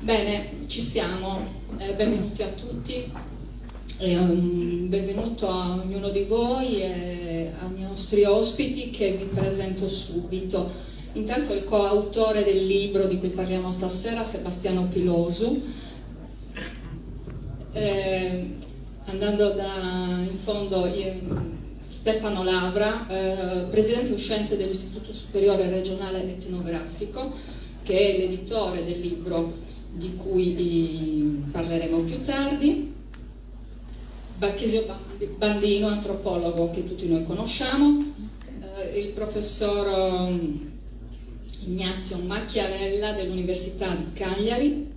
Bene, ci siamo, eh, benvenuti a tutti, e un benvenuto a ognuno di voi e ai nostri ospiti che vi presento subito. Intanto il coautore del libro di cui parliamo stasera, Sebastiano Pilosu. Eh, andando da in fondo Stefano Lavra, eh, presidente uscente dell'Istituto Superiore Regionale Etnografico, che è l'editore del libro di cui parleremo più tardi, Bachisio Bandinu, antropologo che tutti noi conosciamo, eh, il professor mm, Ignazio Macchiarella dell'Università di Cagliari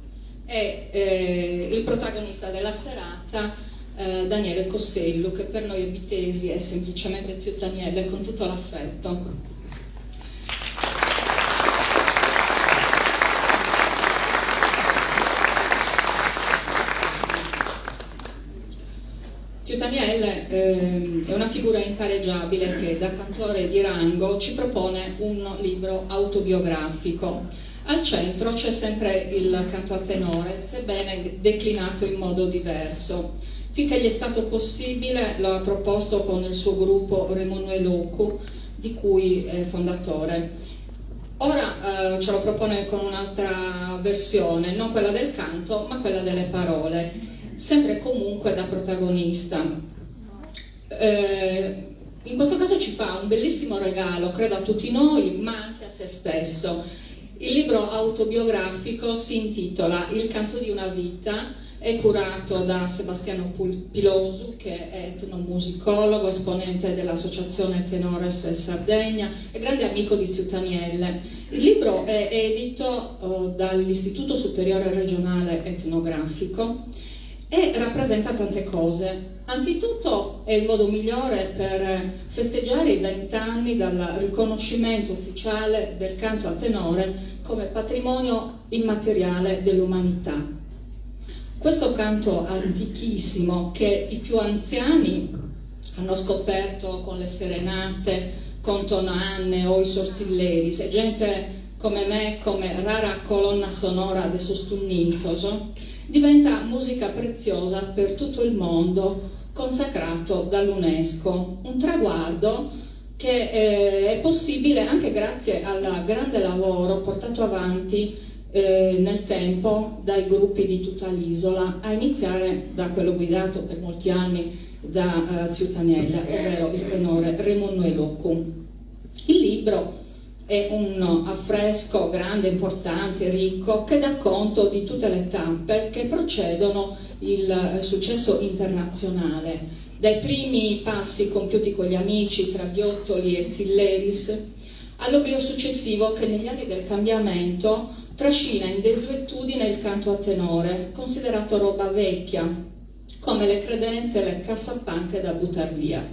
e eh, il protagonista della serata eh, Daniele Cossellu, che per noi ebitesi è semplicemente zio Daniele con tutto l'affetto. Tziu Tanielle eh, è una figura impareggiabile che da cantore di rango ci propone un libro autobiografico. Al centro c'è sempre il canto a tenore, sebbene declinato in modo diverso. Finché gli è stato possibile lo ha proposto con il suo gruppo Remunnu 'e Locu, di cui è fondatore. Ora eh, ce lo propone con un'altra versione, non quella del canto, ma quella delle parole, sempre e comunque da protagonista. Eh, in questo caso ci fa un bellissimo regalo, credo a tutti noi, ma anche a se stesso. Il libro autobiografico si intitola Il canto di una vita è curato da Sebastiano Pilosu, che è etnomusicologo, esponente dell'associazione Tenores Sardegna e grande amico di Tziu Tanielle. Il libro è edito eh, dall'Istituto Superiore Regionale Etnografico e rappresenta tante cose. Anzitutto è il modo migliore per festeggiare i vent'anni dal riconoscimento ufficiale del canto a tenore come patrimonio immateriale dell'umanità. Questo canto antichissimo che i più anziani hanno scoperto con le serenate, con Tonanne o i Sorzilleris, e gente come me, come rara colonna sonora de sos tunninzos, diventa musica preziosa per tutto il mondo, consacrato dall'UNESCO, un traguardo che eh, è possibile anche grazie al grande lavoro portato avanti eh, nel tempo dai gruppi di tutta l'isola, a iniziare da quello guidato per molti anni da eh, Tziu Tanielle, ovvero il tenore Remunnu 'e Locu. Il libro è un affresco grande, importante, ricco, che dà conto di tutte le tappe che precedono il eh, successo internazionale, dai primi passi compiuti con gli amici tra Biottoli e Zilleris, all'oblio successivo che negli anni del cambiamento trascina in desuetudine il canto a tenore, considerato roba vecchia, come le credenze e le cassapanche da buttar via.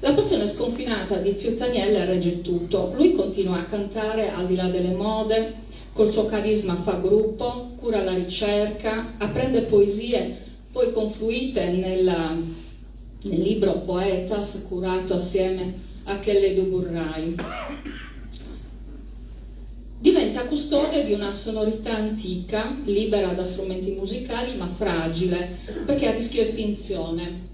La passione sconfinata di Tziu Tanielle regge tutto. Lui continua a cantare al di là delle mode, col suo carisma fa gruppo, cura la ricerca, apprende poesie poi confluite nella, nel libro Poetas, curato assieme a Kelledu Burrai. Diventa custode di una sonorità antica, libera da strumenti musicali, ma fragile, perché a rischio estinzione.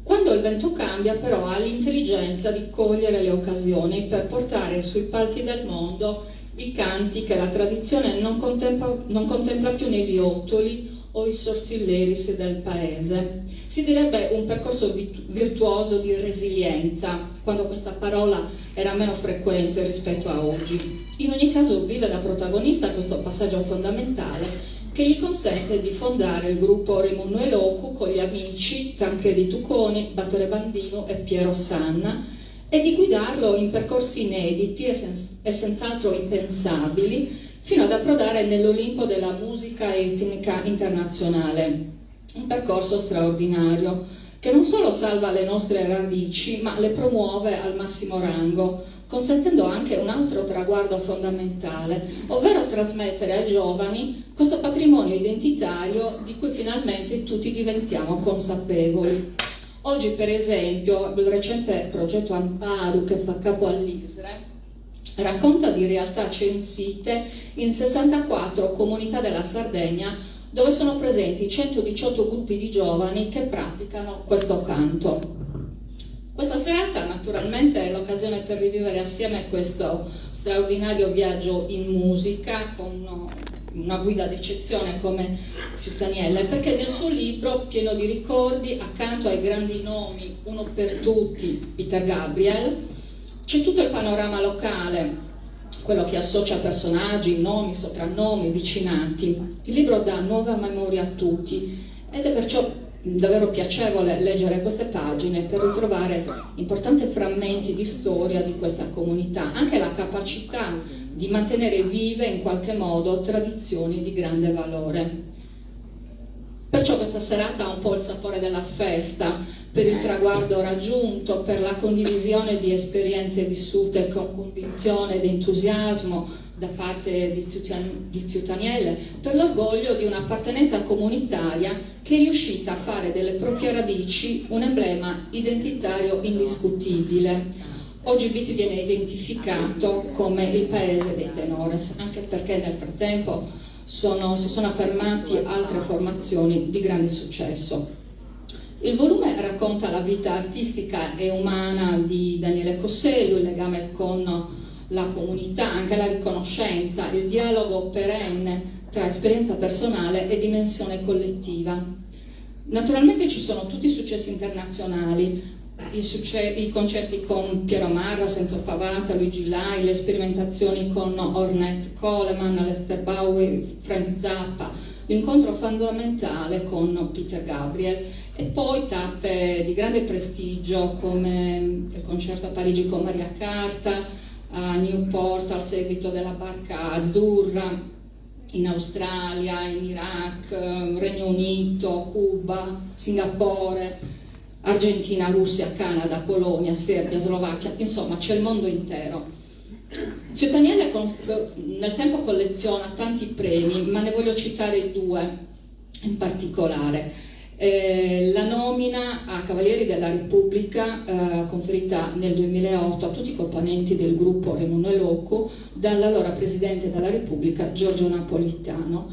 Quando il vento cambia però ha l'intelligenza di cogliere le occasioni per portare sui palchi del mondo i canti che la tradizione non contempla, non contempla più nei viottoli o i sorzilleris del paese. Si direbbe un percorso virtuoso di resilienza, quando questa parola era meno frequente rispetto a oggi. In ogni caso vive da protagonista questo passaggio fondamentale che gli consente di fondare il gruppo Remunnu 'e Locu con gli amici Tancredi Tuconi, Bartore Bandinu e Piero Sanna e di guidarlo in percorsi inediti e, sen- e senz'altro impensabili fino ad approdare nell'Olimpo della musica etnica internazionale. Un percorso straordinario che non solo salva le nostre radici, ma le promuove al massimo rango, consentendo anche un altro traguardo fondamentale, ovvero trasmettere ai giovani questo patrimonio identitario di cui finalmente tutti diventiamo consapevoli. Oggi, per esempio, il recente progetto Amparu che fa capo all'ISRE racconta di realtà censite in 64 comunità della Sardegna dove sono presenti 118 gruppi di giovani che praticano questo canto. Questa serata naturalmente è l'occasione per rivivere assieme questo straordinario viaggio in musica con una guida d'eccezione come Tziu Tanielle, perché nel suo libro, pieno di ricordi, accanto ai grandi nomi, uno per tutti, Peter Gabriel, c'è tutto il panorama locale, quello che associa personaggi, nomi, soprannomi, vicinati. Il libro dà nuova memoria a tutti ed è perciò davvero piacevole leggere queste pagine per ritrovare importanti frammenti di storia di questa comunità, anche la capacità di mantenere vive in qualche modo tradizioni di grande valore. Perciò questa serata ha un po' il sapore della festa, per il traguardo raggiunto, per la condivisione di esperienze vissute con convinzione ed entusiasmo da parte di Tziu Tanielle, per l'orgoglio di un'appartenenza comunitaria che è riuscita a fare delle proprie radici un emblema identitario indiscutibile. Oggi Bitti viene identificato come il paese dei tenores, anche perché nel frattempo sono, si sono affermati altre formazioni di grande successo. Il volume racconta la vita artistica e umana di Daniele Cossellu, il legame con la comunità, anche la riconoscenza, il dialogo perenne tra esperienza personale e dimensione collettiva. Naturalmente ci sono tutti i successi internazionali, i, succe- i concerti con Piero Marra, Senzo Favata, Luigi Lai, le sperimentazioni con Ornette Coleman, Lester Bowie, Frank Zappa, l'incontro fondamentale con Peter Gabriel e poi tappe di grande prestigio come il concerto a Parigi con Maria Carta, a Newport al seguito della Barca Azzurra, in Australia, in Iraq, Regno Unito, Cuba, Singapore, Argentina, Russia, Canada, Polonia, Serbia, Slovacchia, insomma c'è il mondo intero. Tziu Tanielle nel tempo colleziona tanti premi, ma ne voglio citare due in particolare. Eh, la nomina a Cavalieri della Repubblica, eh, conferita nel 2008 a tutti i componenti del gruppo Remunnu 'e Locu dall'allora Presidente della Repubblica Giorgio Napolitano.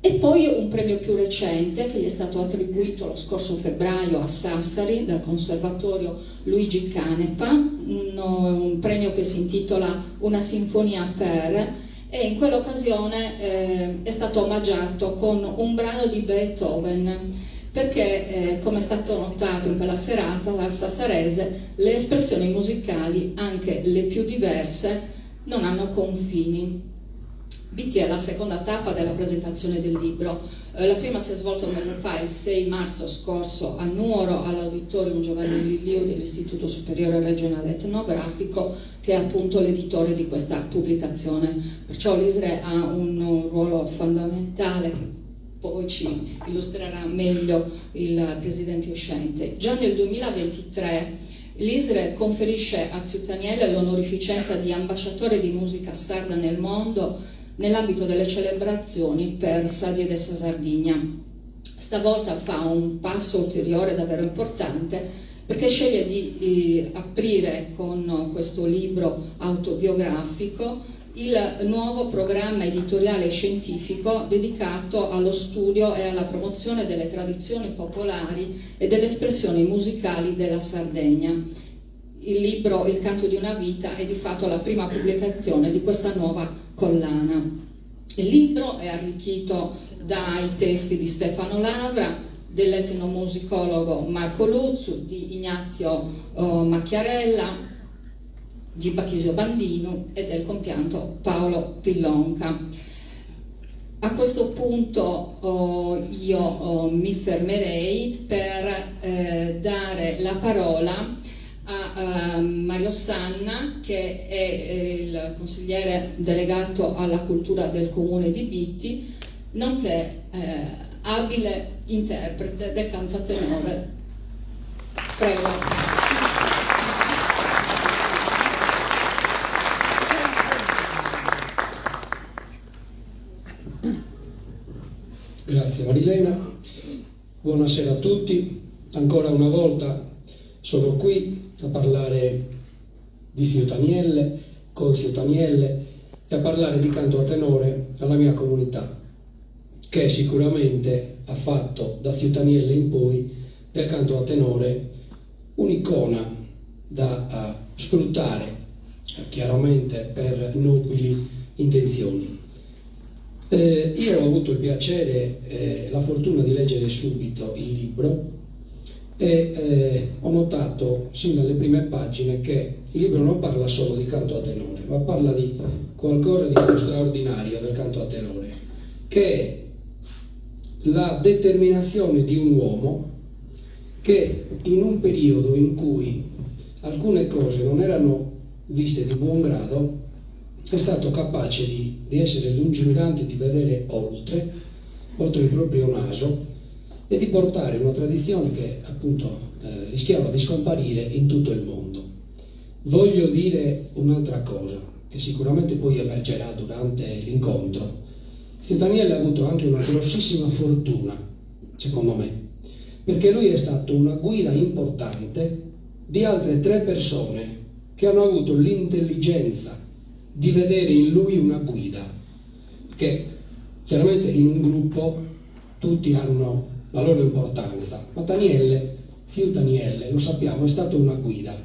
E poi un premio più recente che gli è stato attribuito lo scorso febbraio a Sassari dal Conservatorio Luigi Canepa, un, un premio che si intitola Una sinfonia per, e in quell'occasione eh, è stato omaggiato con un brano di Beethoven perché, eh, come è stato notato in quella serata al Sassarese, le espressioni musicali, anche le più diverse, non hanno confini. Bitti è la seconda tappa della presentazione del libro. Eh, la prima si è svolta un mese fa, il 6 marzo scorso, a Nuoro, all'Auditorium Giovanni Lilliu dell'Istituto Superiore Regionale Etnografico, che è appunto l'editore di questa pubblicazione. Perciò l'ISRE ha un ruolo fondamentale che poi ci illustrerà meglio il presidente uscente. Già nel 2023 l'ISRE conferisce a Tziu Tanielle l'onorificenza di ambasciatore di musica sarda nel mondo nell'ambito delle celebrazioni per Sa Die de sa Sardigna. Stavolta fa un passo ulteriore davvero importante perché sceglie di eh, aprire con questo libro autobiografico. Il nuovo programma editoriale scientifico dedicato allo studio e alla promozione delle tradizioni popolari e delle espressioni musicali della Sardegna. Il libro Il canto di una vita è di fatto la prima pubblicazione di questa nuova collana. Il libro è arricchito dai testi di Stefano Lavra, dell'etnomusicologo Marco Lutzu, di Ignazio Macchiarella, di Bachisio Bandinu e del compianto Paolo Pillonca. A questo punto io mi fermerei per dare la parola a Mario Sanna, che è il consigliere delegato alla cultura del comune di Bitti, nonché abile interprete del canto a tenore. Prego. Grazie Marilena, buonasera a tutti. Ancora una volta sono qui a parlare di Tziu Tanielle, con Tziu Tanielle e a parlare di canto a tenore alla mia comunità, che sicuramente ha fatto da Tziu Tanielle in poi del canto a tenore un'icona da sfruttare chiaramente per nobili intenzioni. Io ho avuto il piacere e la fortuna di leggere subito il libro e ho notato sin dalle prime pagine che il libro non parla solo di canto a tenore, ma parla di qualcosa di più straordinario del canto a tenore, che è la determinazione di un uomo che in un periodo in cui alcune cose non erano viste di buon grado è stato capace di essere lungimirante, di vedere oltre, oltre il proprio naso e di portare una tradizione che appunto rischiava di scomparire in tutto il mondo. Voglio dire un'altra cosa, che sicuramente poi emergerà durante l'incontro. Tziu Tanielle ha avuto anche una grossissima fortuna, secondo me, perché lui è stato una guida importante di altre 3 persone che hanno avuto l'intelligenza di vedere in lui una guida, che chiaramente in un gruppo tutti hanno la loro importanza, ma Tanielle, Tziu Tanielle, lo sappiamo, è stato una guida,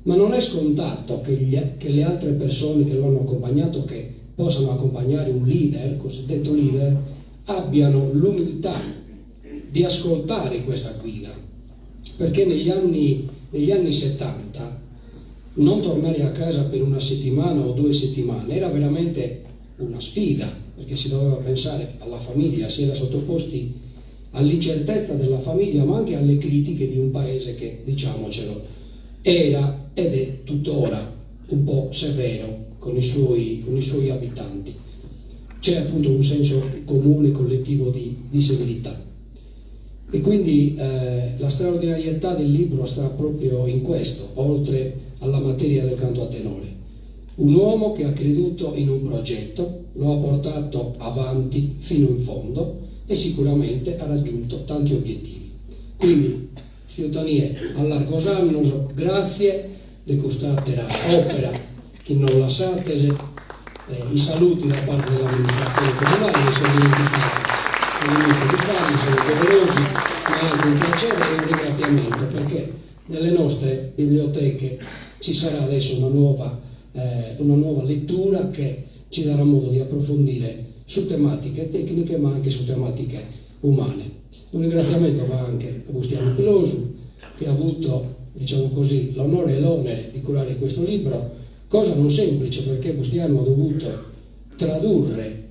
ma non è scontato che le altre persone che lo hanno accompagnato, che possano accompagnare un leader, cosiddetto leader, abbiano l'umiltà di ascoltare questa guida, perché negli anni 70 non tornare a casa per una settimana o 2 settimane era veramente una sfida, perché si doveva pensare alla famiglia, si era sottoposti all'incertezza della famiglia, ma anche alle critiche di un paese che, diciamocelo, era ed è tuttora un po' severo con i suoi abitanti. C'è appunto un senso comune, collettivo di severità. E quindi la straordinarietà del libro sta proprio in questo, oltre alla materia del canto a tenore. Un uomo che ha creduto in un progetto, lo ha portato avanti fino in fondo e sicuramente ha raggiunto tanti obiettivi. Quindi, Tziu Tanie, a largos annos, grazie de cust'atera opera chi nos lassades, i saluti da parte dell'amministrazione comunale, mi sono dimenticato all'inizio di farli, sono doverosi, ma è anche un piacere e un ringraziamento, perché nelle nostre biblioteche ci sarà adesso una nuova lettura che ci darà modo di approfondire su tematiche tecniche ma anche su tematiche umane. Un ringraziamento va anche a Bustianu Pilosu, che ha avuto, diciamo così, l'onore e l'onere di curare questo libro, cosa non semplice perché Bustianu ha dovuto tradurre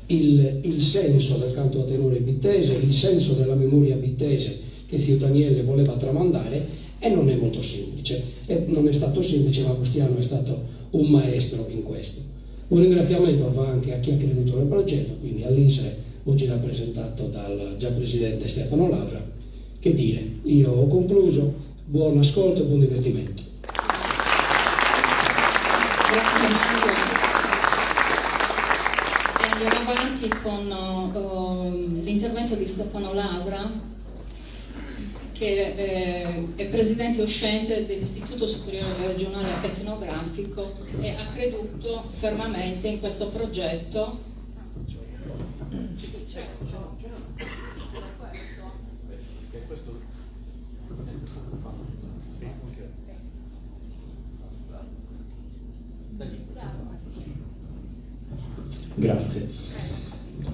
il senso del canto a tenore bittese, il senso della memoria bittese che Tziu Tanielle voleva tramandare, e non è molto semplice, e non è stato semplice, ma Bustianu è stato un maestro in questo. Un ringraziamento va anche a chi ha creduto nel progetto, quindi all'INSRE, oggi rappresentato dal già presidente Stefano Lavra. Che dire, io ho concluso, buon ascolto e buon divertimento. Grazie Mario. E andiamo avanti con l'intervento di Stefano Lavra, che è presidente uscente dell'Istituto Superiore Regionale Etnografico e ha creduto fermamente in questo progetto. Grazie.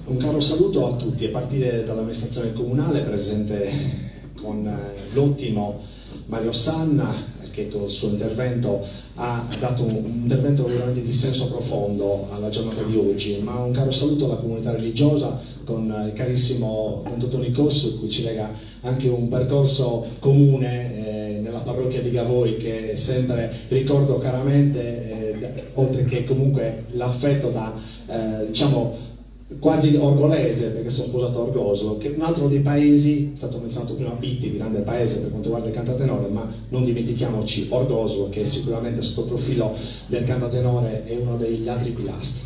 Un caro saluto a tutti, a partire dall'amministrazione comunale presente con l'ottimo Mario Sanna che col suo intervento ha dato un intervento veramente di senso profondo alla giornata di oggi, ma un caro saluto alla comunità religiosa con il carissimo Don Totoni Cossu, cui ci lega anche un percorso comune nella parrocchia di Gavoi che sempre ricordo caramente, oltre che comunque l'affetto da diciamo quasi orgolese, perché sono sposato a Orgosolo, che è un altro dei paesi, è stato menzionato prima Bitti, grande paese per quanto riguarda il cantatenore, ma non dimentichiamoci Orgosolo, che sicuramente sotto il profilo del cantatenore è uno degli altri pilastri.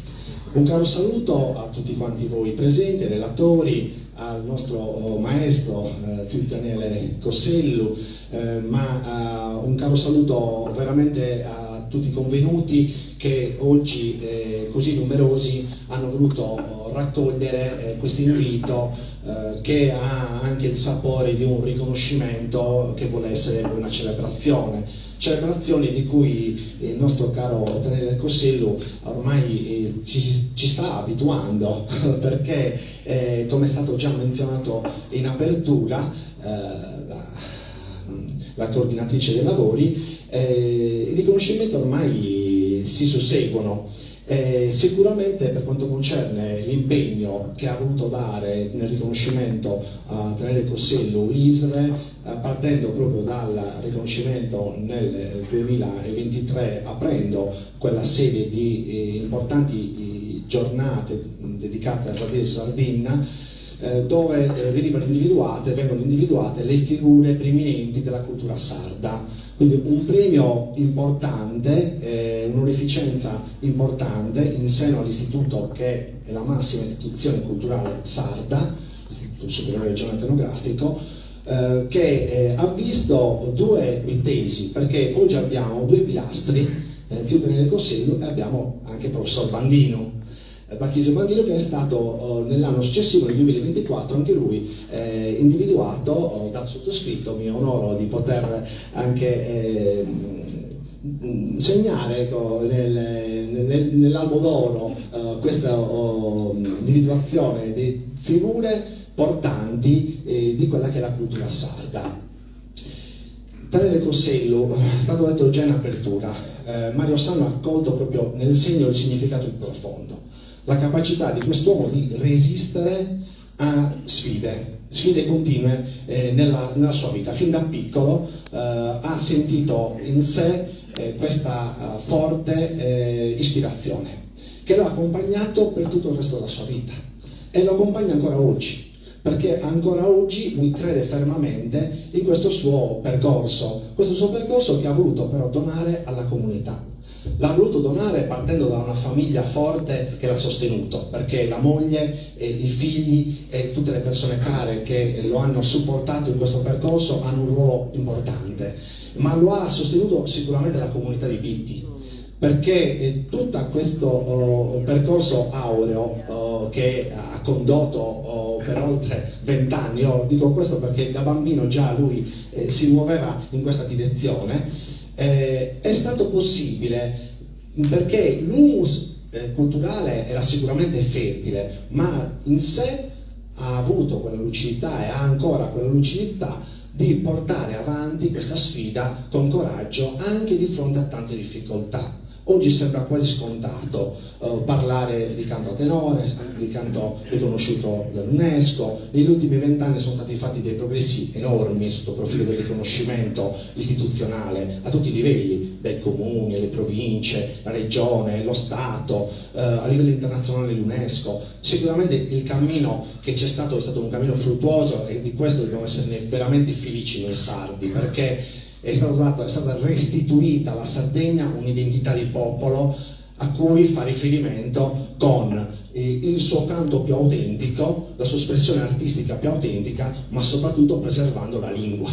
Un caro saluto a tutti quanti voi presenti, relatori, al nostro maestro Tziu Daniele Cossellu, ma un caro saluto veramente a tutti i convenuti che oggi così numerosi hanno voluto raccogliere questo invito che ha anche il sapore di un riconoscimento che vuole essere una celebrazione. Celebrazioni di cui il nostro caro Daniele Cossellu ormai ci sta abituando, perché come è stato già menzionato in apertura la coordinatrice dei lavori, i riconoscimenti ormai si susseguono. Sicuramente per quanto concerne l'impegno che ha voluto dare nel riconoscimento a Daniele Cossellu l'ISRE, partendo proprio dal riconoscimento nel 2023, aprendo quella serie di importanti giornate dedicate a Sa Die 'e sa Sardinna, dove vengono individuate le figure preminenti della cultura sarda. Quindi un premio importante, un'onorificenza importante in seno all'istituto che è la massima istituzione culturale sarda, l'Istituto Superiore Regionale Etnografico, che ha visto due tesi, perché oggi abbiamo due pilastri, Tziu Daniele Cossellu e abbiamo anche il professor Bandinu. Bachisio Bandinu, che è stato nell'anno successivo, nel 2024, anche lui individuato dal sottoscritto. Mi onoro di poter anche segnare, ecco, nell'albo d'oro questa individuazione di figure portanti di quella che è la cultura sarda. Daniele Cossellu, è stato detto già in apertura, Mario Sanna ha colto proprio nel segno il significato più profondo, la capacità di quest'uomo di resistere a sfide, sfide continue nella sua vita. Fin da piccolo ha sentito in sé questa forte ispirazione che lo ha accompagnato per tutto il resto della sua vita e lo accompagna ancora oggi, perché ancora oggi lui crede fermamente in questo suo percorso, questo suo percorso che ha voluto però donare alla comunità. L'ha voluto donare partendo da una famiglia forte che l'ha sostenuto, perché la moglie, e i figli e tutte le persone care che lo hanno supportato in questo percorso hanno un ruolo importante, ma lo ha sostenuto sicuramente la comunità di Bitti, perché tutto questo percorso aureo che ha condotto per oltre vent'anni, io dico questo perché da bambino già lui si muoveva in questa direzione, è stato possibile perché l'humus culturale era sicuramente fertile, ma in sé ha avuto quella lucidità e ha ancora quella lucidità di portare avanti questa sfida con coraggio anche di fronte a tante difficoltà. Oggi sembra quasi scontato parlare di canto a tenore, di canto riconosciuto dall'UNESCO. Negli ultimi vent'anni sono stati fatti dei progressi enormi sotto il profilo del riconoscimento istituzionale a tutti i livelli, dai comuni, alle province, la regione, lo Stato, a livello internazionale l'UNESCO. Sicuramente il cammino che c'è stato è stato un cammino fruttuoso e di questo dobbiamo esserne veramente felici noi sardi, perché è stato dato, è stata restituita alla Sardegna un'identità di popolo a cui fa riferimento con il suo canto più autentico, la sua espressione artistica più autentica, ma soprattutto preservando la lingua,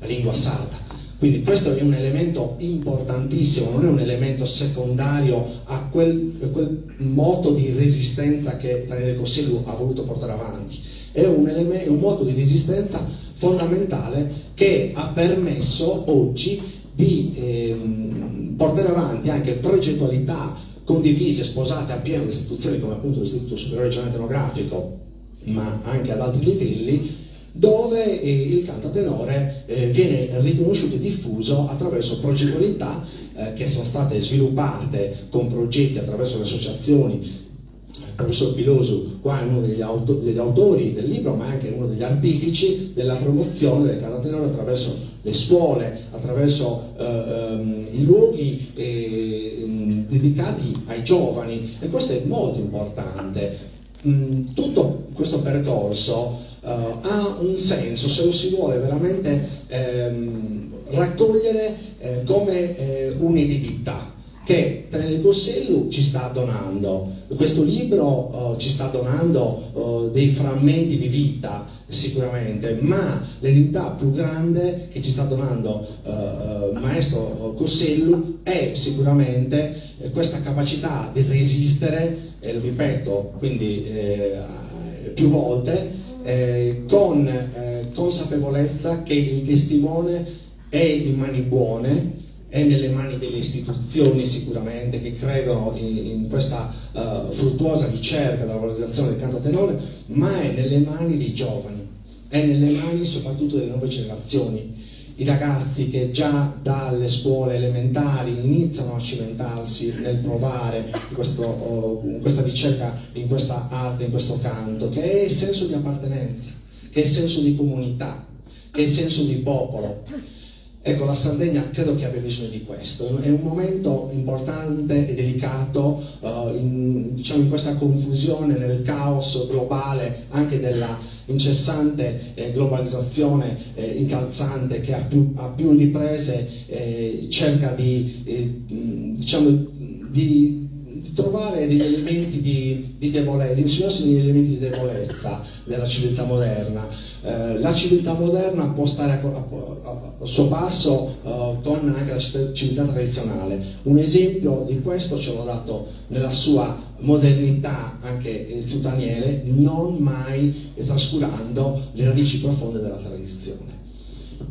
la lingua sarda. Quindi questo è un elemento importantissimo, non è un elemento secondario a quel, a quel moto di resistenza che Daniele Cossellu ha voluto portare avanti. È un, è un moto di resistenza fondamentale che ha permesso oggi di ehm, portare avanti anche progettualità condivise, sposate a pieno da istituzioni come appunto l'Istituto Superiore Regionale Etnografico, ma anche ad altri livelli, dove eh, il canto a tenore eh, viene riconosciuto e diffuso attraverso progettualità eh, che sono state sviluppate con progetti attraverso le associazioni. Il professor Pilosu qua è uno degli, auto, degli autori del libro, ma è anche uno degli artefici della promozione del canto a tenore attraverso le scuole, attraverso eh, ehm, i luoghi eh, dedicati ai giovani e questo è molto importante. Mm, tutto questo percorso eh, ha un senso se lo si vuole veramente ehm, raccogliere eh, come eh, un'eredità che Daniele Cossellu ci sta donando. Questo libro uh, ci sta donando uh, dei frammenti di vita sicuramente, ma l'eredità più grande che ci sta donando uh, maestro Cossellu è sicuramente questa capacità di resistere, e lo ripeto quindi eh, più volte, eh, con eh, consapevolezza che il testimone è in mani buone, è nelle mani delle istituzioni sicuramente che credono in, in questa uh, fruttuosa ricerca della valorizzazione del canto a tenore, ma è nelle mani dei giovani, è nelle mani soprattutto delle nuove generazioni, i ragazzi che già dalle scuole elementari iniziano a cimentarsi nel provare questo, uh, questa ricerca in questa arte, in questo canto, che è il senso di appartenenza, che è il senso di comunità, che è il senso di popolo. Ecco, la Sardegna credo che abbia bisogno di questo, è un momento importante e delicato uh, in, diciamo, in questa confusione, nel caos globale, anche della incessante eh, globalizzazione eh, incalzante che a più, a più riprese eh, cerca di, eh, diciamo, di, di trovare degli elementi di, di debolezza, di insinuarsi degli elementi di debolezza della civiltà moderna. Eh, la civiltà moderna può stare al suo passo eh, con anche la civiltà tradizionale. Un esempio di questo ce l'ho dato nella sua modernità anche il zio Daniele, non mai trascurando le radici profonde della tradizione.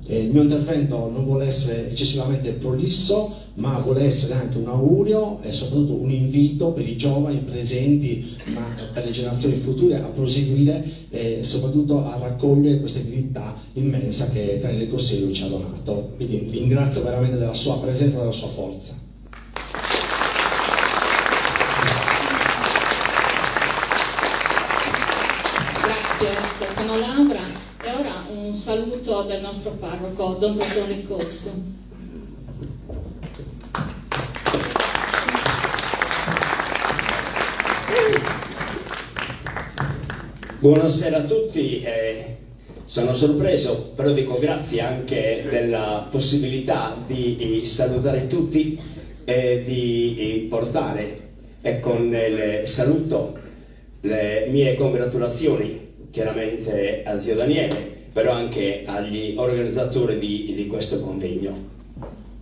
Eh, il mio intervento non vuole essere eccessivamente prolisso, ma vuole essere anche un augurio e soprattutto un invito per i giovani presenti, ma per le generazioni future, a proseguire e soprattutto a raccogliere questa eredità immensa che Daniele Cossello ci ha donato. Quindi ringrazio veramente della sua presenza e della sua forza. Grazie Stefano Laura. E ora un saluto del nostro parroco, Don Totone Cossu. Buonasera a tutti, eh, sono sorpreso, però dico grazie anche della possibilità di, di salutare tutti e di, di portare e con il saluto le mie congratulazioni chiaramente a zio Daniele, però anche agli organizzatori di, di questo convegno.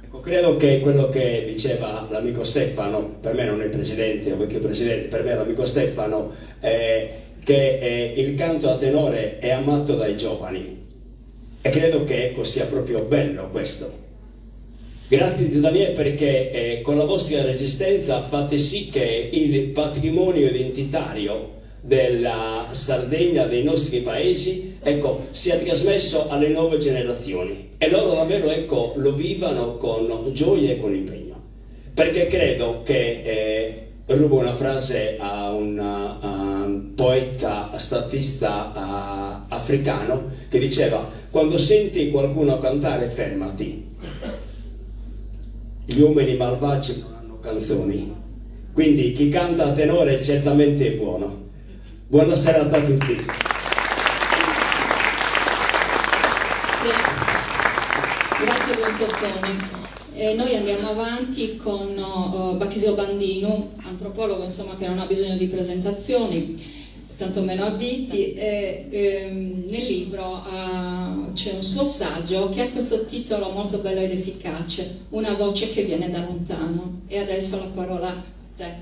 Ecco, credo che quello che diceva l'amico Stefano, per me non è il presidente o vecchio presidente, per me è l'amico Stefano, eh, che eh, il canto a tenore è amato dai giovani e credo che ecco, sia proprio bello questo. Grazie zio Daniele perché eh, con la vostra resistenza fate sì che il patrimonio identitario della Sardegna, dei nostri paesi, ecco, sia trasmesso alle nuove generazioni e loro davvero ecco, lo vivano con gioia e con impegno. Perché credo che, eh, rubo una frase a un, a un poeta statista a, africano che diceva quando senti qualcuno cantare fermati. Gli uomini malvagi non hanno canzoni, quindi chi canta a tenore certamente è buono. Buona serata a tutti. Grazie. Grazie Don Tottoni. E noi andiamo avanti con Bachisio Bandinu, antropologo insomma che non ha bisogno di presentazioni, tantomeno a Bitti, e nel libro c'è un suo saggio che ha questo titolo molto bello ed efficace, Una voce che viene da lontano. E adesso la parola a te.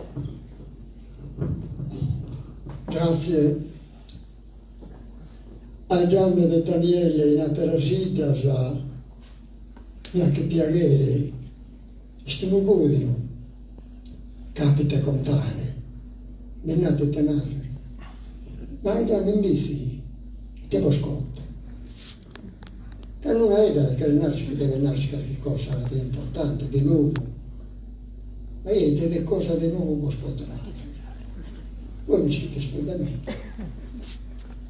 Grazie Faeddende de Tanielle in àteras 'iddas mi 'achet piaghere, est unu gòdiu, capita contare, bi nd'at ite nàrrere, ma faeddende in Bitzi ite bos conto? Cando unu 'aeddat cheret narrer chi devet narrer carchi cosa de importante, de nou, ma eo ite de cosa de nou bos poto narrer? Bois nd'ischides prus de me.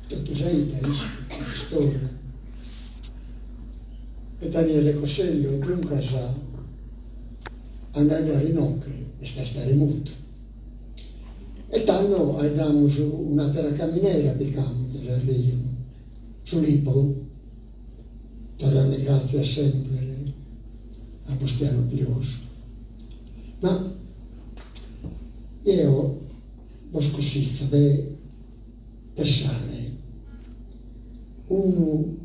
Totu sa 'idda ischit s'istoria de Tanielle Cossellu e duncas a nd'andare inoghe est a istare mudu. E tando 'aeddamus un'atera caminera picamus de s'arrejonu, su libru, torrende gràtzias semper a Bustianu Pilosu. Ma eo bos cussitzo de Pessare unu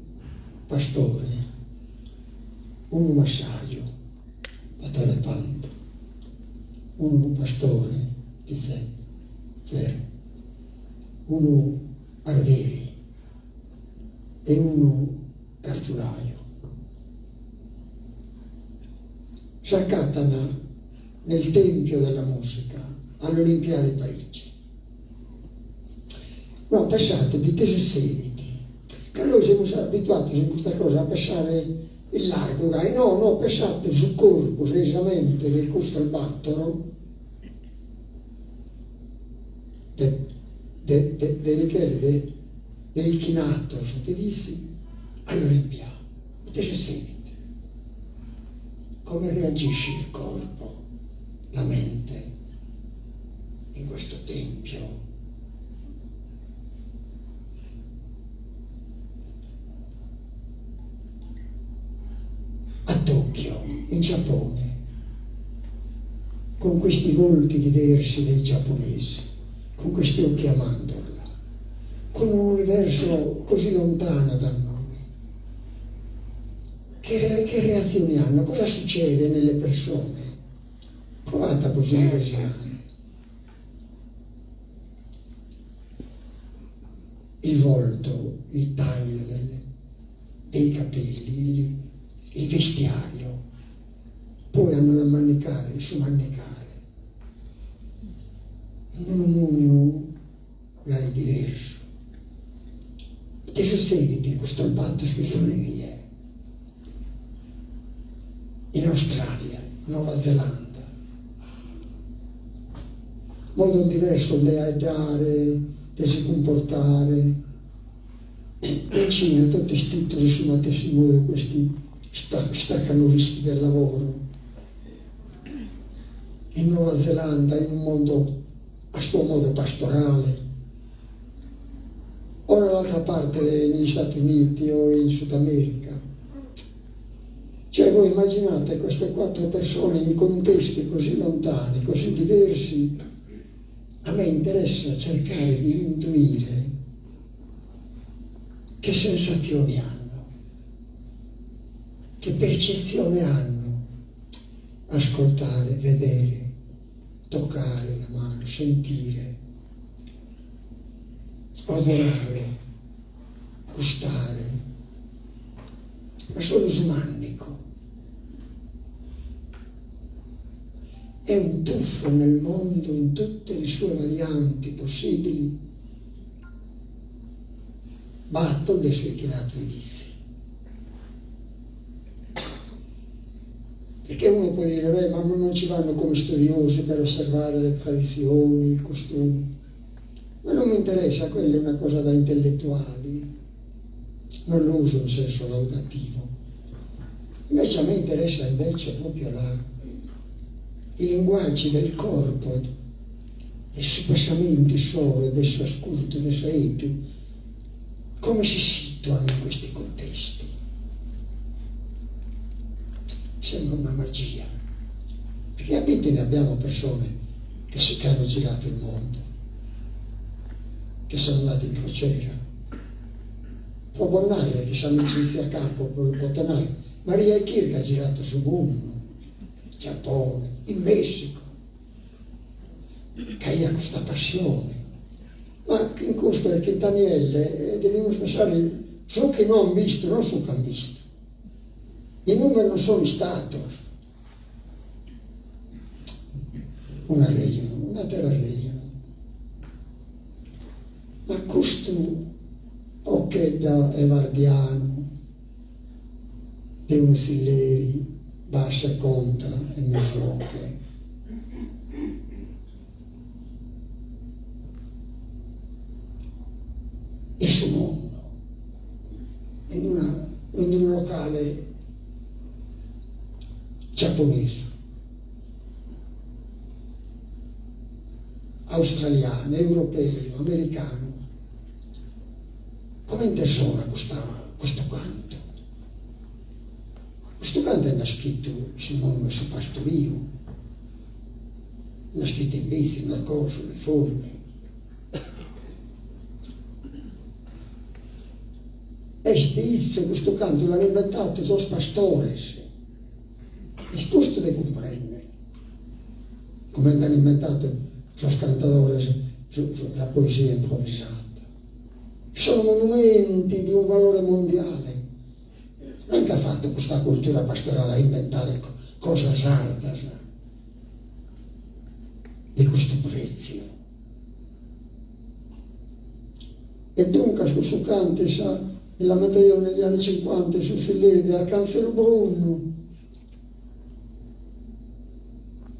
pastore, unu massaju, pastore pampu, unu pastore zero, unu arveri e unu carzulaju. S'acattan nel tempio della musica all'Olimpiade 'e Parigi. No, pessate ite sutzedit, ca nois semus abituados in custas cosas a pessare in largu gai, no, no, pessate su corpus e sa mente de custos battoro, de de de de Michele de de 'ichinatos de Bitzi all'Olimpiade, ite sutzedit? Come reagisce il corpo, la mente in questo tempio? A Tokyo, in Giappone, con questi volti diversi dei giapponesi, con questi occhi a mandorla, con un universo così lontano da noi. Che, che reazioni hanno? Cosa succede nelle persone? Provate a bos immedesimare. Il volto, il taglio del, dei capelli, il, il vestiario, poi hanno da mannicare, su mannicare. In unu mundu gai diversu. Ite sutzedit in custos batos chi sun inie? In Australia, Nova Zelanda. Modos diversos de 'aeddare, de si cumportare. In Cina totu 'estidos in su matessi modu questi stacanovisti del lavoro. In Nuova Zelanda, in un mondo a suo modo pastorale, o dall'altra parte negli Stati Uniti o in Sud America. Cioè voi immaginate queste quattro persone in contesti così lontani, così diversi, a me interessa cercare di intuire che sensazioni hanno, che percezione hanno, ascoltare, vedere, toccare la mano, sentire, odorare, gustare, ma solu su mannicu. È un tuffo nel mondo in tutte le sue varianti possibili, b'at de su 'ichinadu 'e Bitzi. Perché uno può dire, beh, ma non ci vanno come studiosi per osservare le tradizioni, i costumi. Ma non mi interessa, quella è una cosa da intellettuali, non lo uso in senso laudativo. Invece a me interessa invece proprio la, i linguaggi del corpo, e su pensamentu issoro, de s'ascurtu, de s'aeddu, come si situano in questi contesti. Sembra una magia, perché a Bitti ne abbiamo persone che si che hanno girato il mondo, che sono andate in crociera. Pro bos narrer chi s'amicizia ch'apo bos lu poto narrer, Maria Chirca at girato su mundu, Giappone, in Messico, ca aiat custa passione. Ma in custu e chin Tanielle devimus pensare su chi no an bistu, non su ch'an bistu. I numeri non sono istatos un'arrejonu, un'ateru arrejonu. Ma custu Ochedda 'e vardianu de unu tzilleri bassa e contra e mesu 'oche. In su mundu, in una in unu locale giapponesu, australianu, europeu, americanu, comente sonat custa custu cantu? Custu cantu est naschitu in su mundu 'e su pastoriu Naschitu in Bitzi, in Orgosolo, in Fonni. Est issu custu cantu l'an inventadu sos pastores, est custu de cumprender, comente an inventadu sos cantadores sa poesia improvisata. Sono monumenti di un valore mondiale. Comente at fatu custa cultura pastorale a inventare cosas sardas de custu prètziu? E duncas cussu cantu sa mi l'ammento eo negli anni cinquanta in su tzilleri de Arcanzelu Brunnu,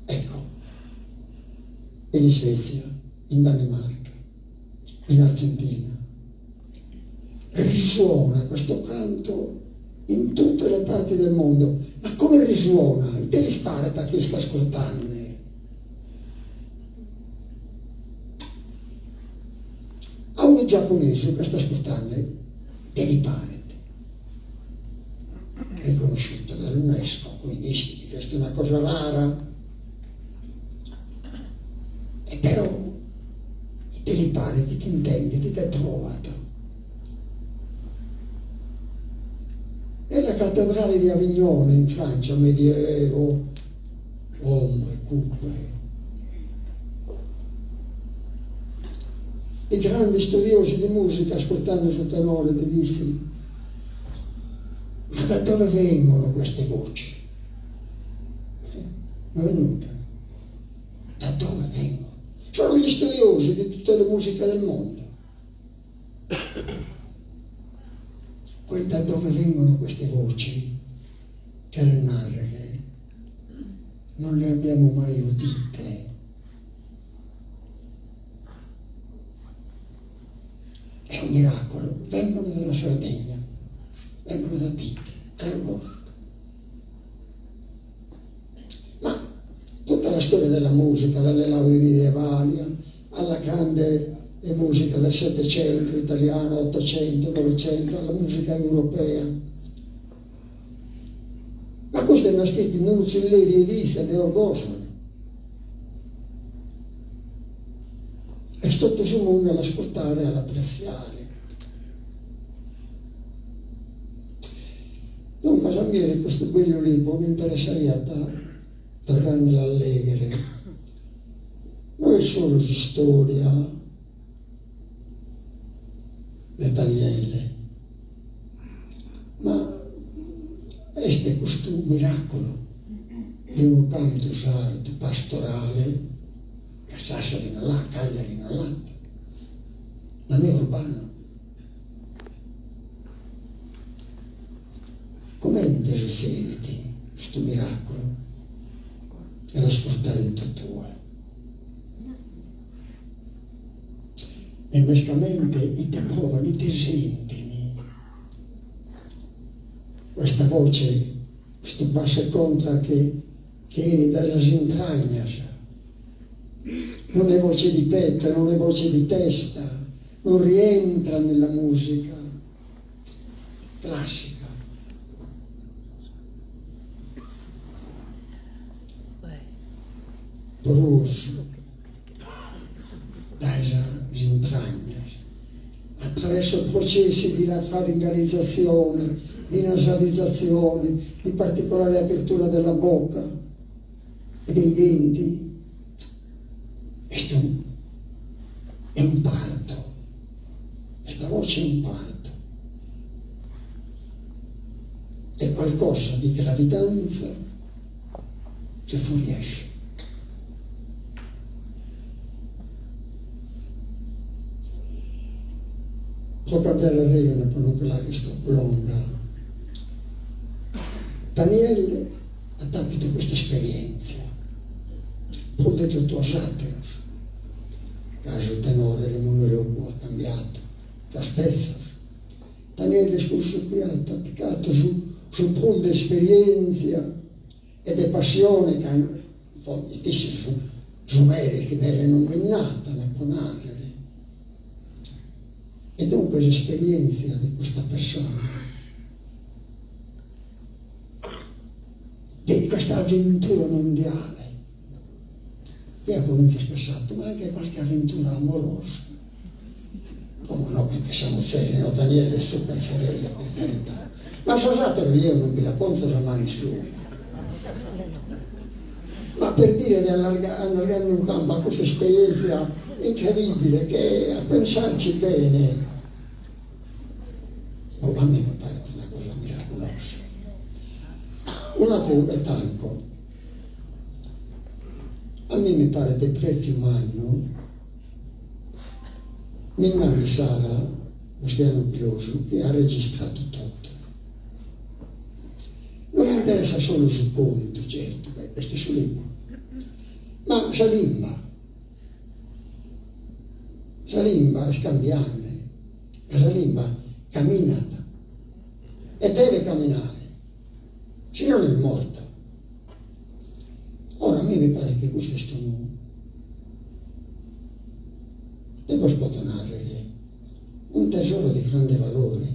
ecco, in Isvezia, in Danimarca, in Argentina Risuona questo canto in tutte le parti del mondo, ma come risuona? Ite lis paret a chie est ascurtande? A unu giaponesu chi est ascurtande ite li paret? Riconosciuto dall'UNESCO, quindi ischit chi est una cosa rara, e però Ite li paret, ite intendet, ite provat. Nella cattedrale di Avignone in Francia, medioevo, ombre cupe. I grandi studiosi di musica ascoltando su tenore di dissi ma da dove vengono queste voci? No est nudda. Da dove vengono? Sono gli studiosi di tutte le musiche del mondo. Quel da dove vengono queste voci cheret narrere non le abbiamo mai udite. È un miracolo, vengono dalla Sardegna, vengono da Bitti, da Orgosolo. Ma tutta la storia della musica, dalle laudi medievali alla grande musica del Settecento italiano, Ottocento, Novecento, alla musica europea. Ma custu est naschidu in unu tzilleri 'e Bitzi de Orgosolo. Est totu su mundu a l'ascurtare e a l'apretziare. Duncas a mie de custu bellu libru mi interessaiat torrandelu a lèghere, no est solu s'istòria de Tanielle, ma est custu miràculu de unu cantu sardu pastorale, ca Sassari no l'at, Cagliari no l'at, ma no est urbanu. Comente sutzedit custu miràculu de l'ascurtare in totue? E mescamente ite provan, ite sentin? Questa voce, custu basso e contra che che 'enit dae sas intragnas, non è voce di petto, non è voce di testa, non rientra nella musica classica. Porosu dae sas intragnas, attraverso processi di faringalizzazione, di nasalizzazione, di particolare apertura della bocca e dei denti, est un è un parto, questa voce è un parto, è qualcosa di gravidanza che fuoriesce. Pro cambiare arrejonu pro non che l'agher tropu longa, Tanielle at apidu custa esperièntzia, prus de totu sos àteros, ca su tenore Remundu 'Elogu at cambiadu sos petzos. Tanielle est cussu chi at picadu su su prus de esperièntzia e de passione ca fit issu su su mere chi mere non bi nd'at ma pro nàrrere. E duncas s'esperièntzia de custa persona, de questa avventura mondiale, eo apo fintzas pensadu, ma anche qualche avventura amorosa, como no che sa muzere no Daniele est super fedele per carità, ma sos ateros jeo non bi la ponzo sa manu in su 'ogu. Ma per dire de allargare unu campu a custa esperientzia incredibile che a pensarci bene, boh, a mie mi paret una cosa miraculosa. Un'ateru e tanco, a mie mi paret de pretziu mannu, mi narat Sara Bustianu Pilosu chi at registradu totu. Non mi interessat solu su contu, certu, beh, b'est su libru, ma sa limba. Sa limba est cambiande, ca sa limba caminat e deve caminare, si nono est morta. Ora a mie mi paret chi custu est unu, ite bos poto narrer, un tesoro di grande valore.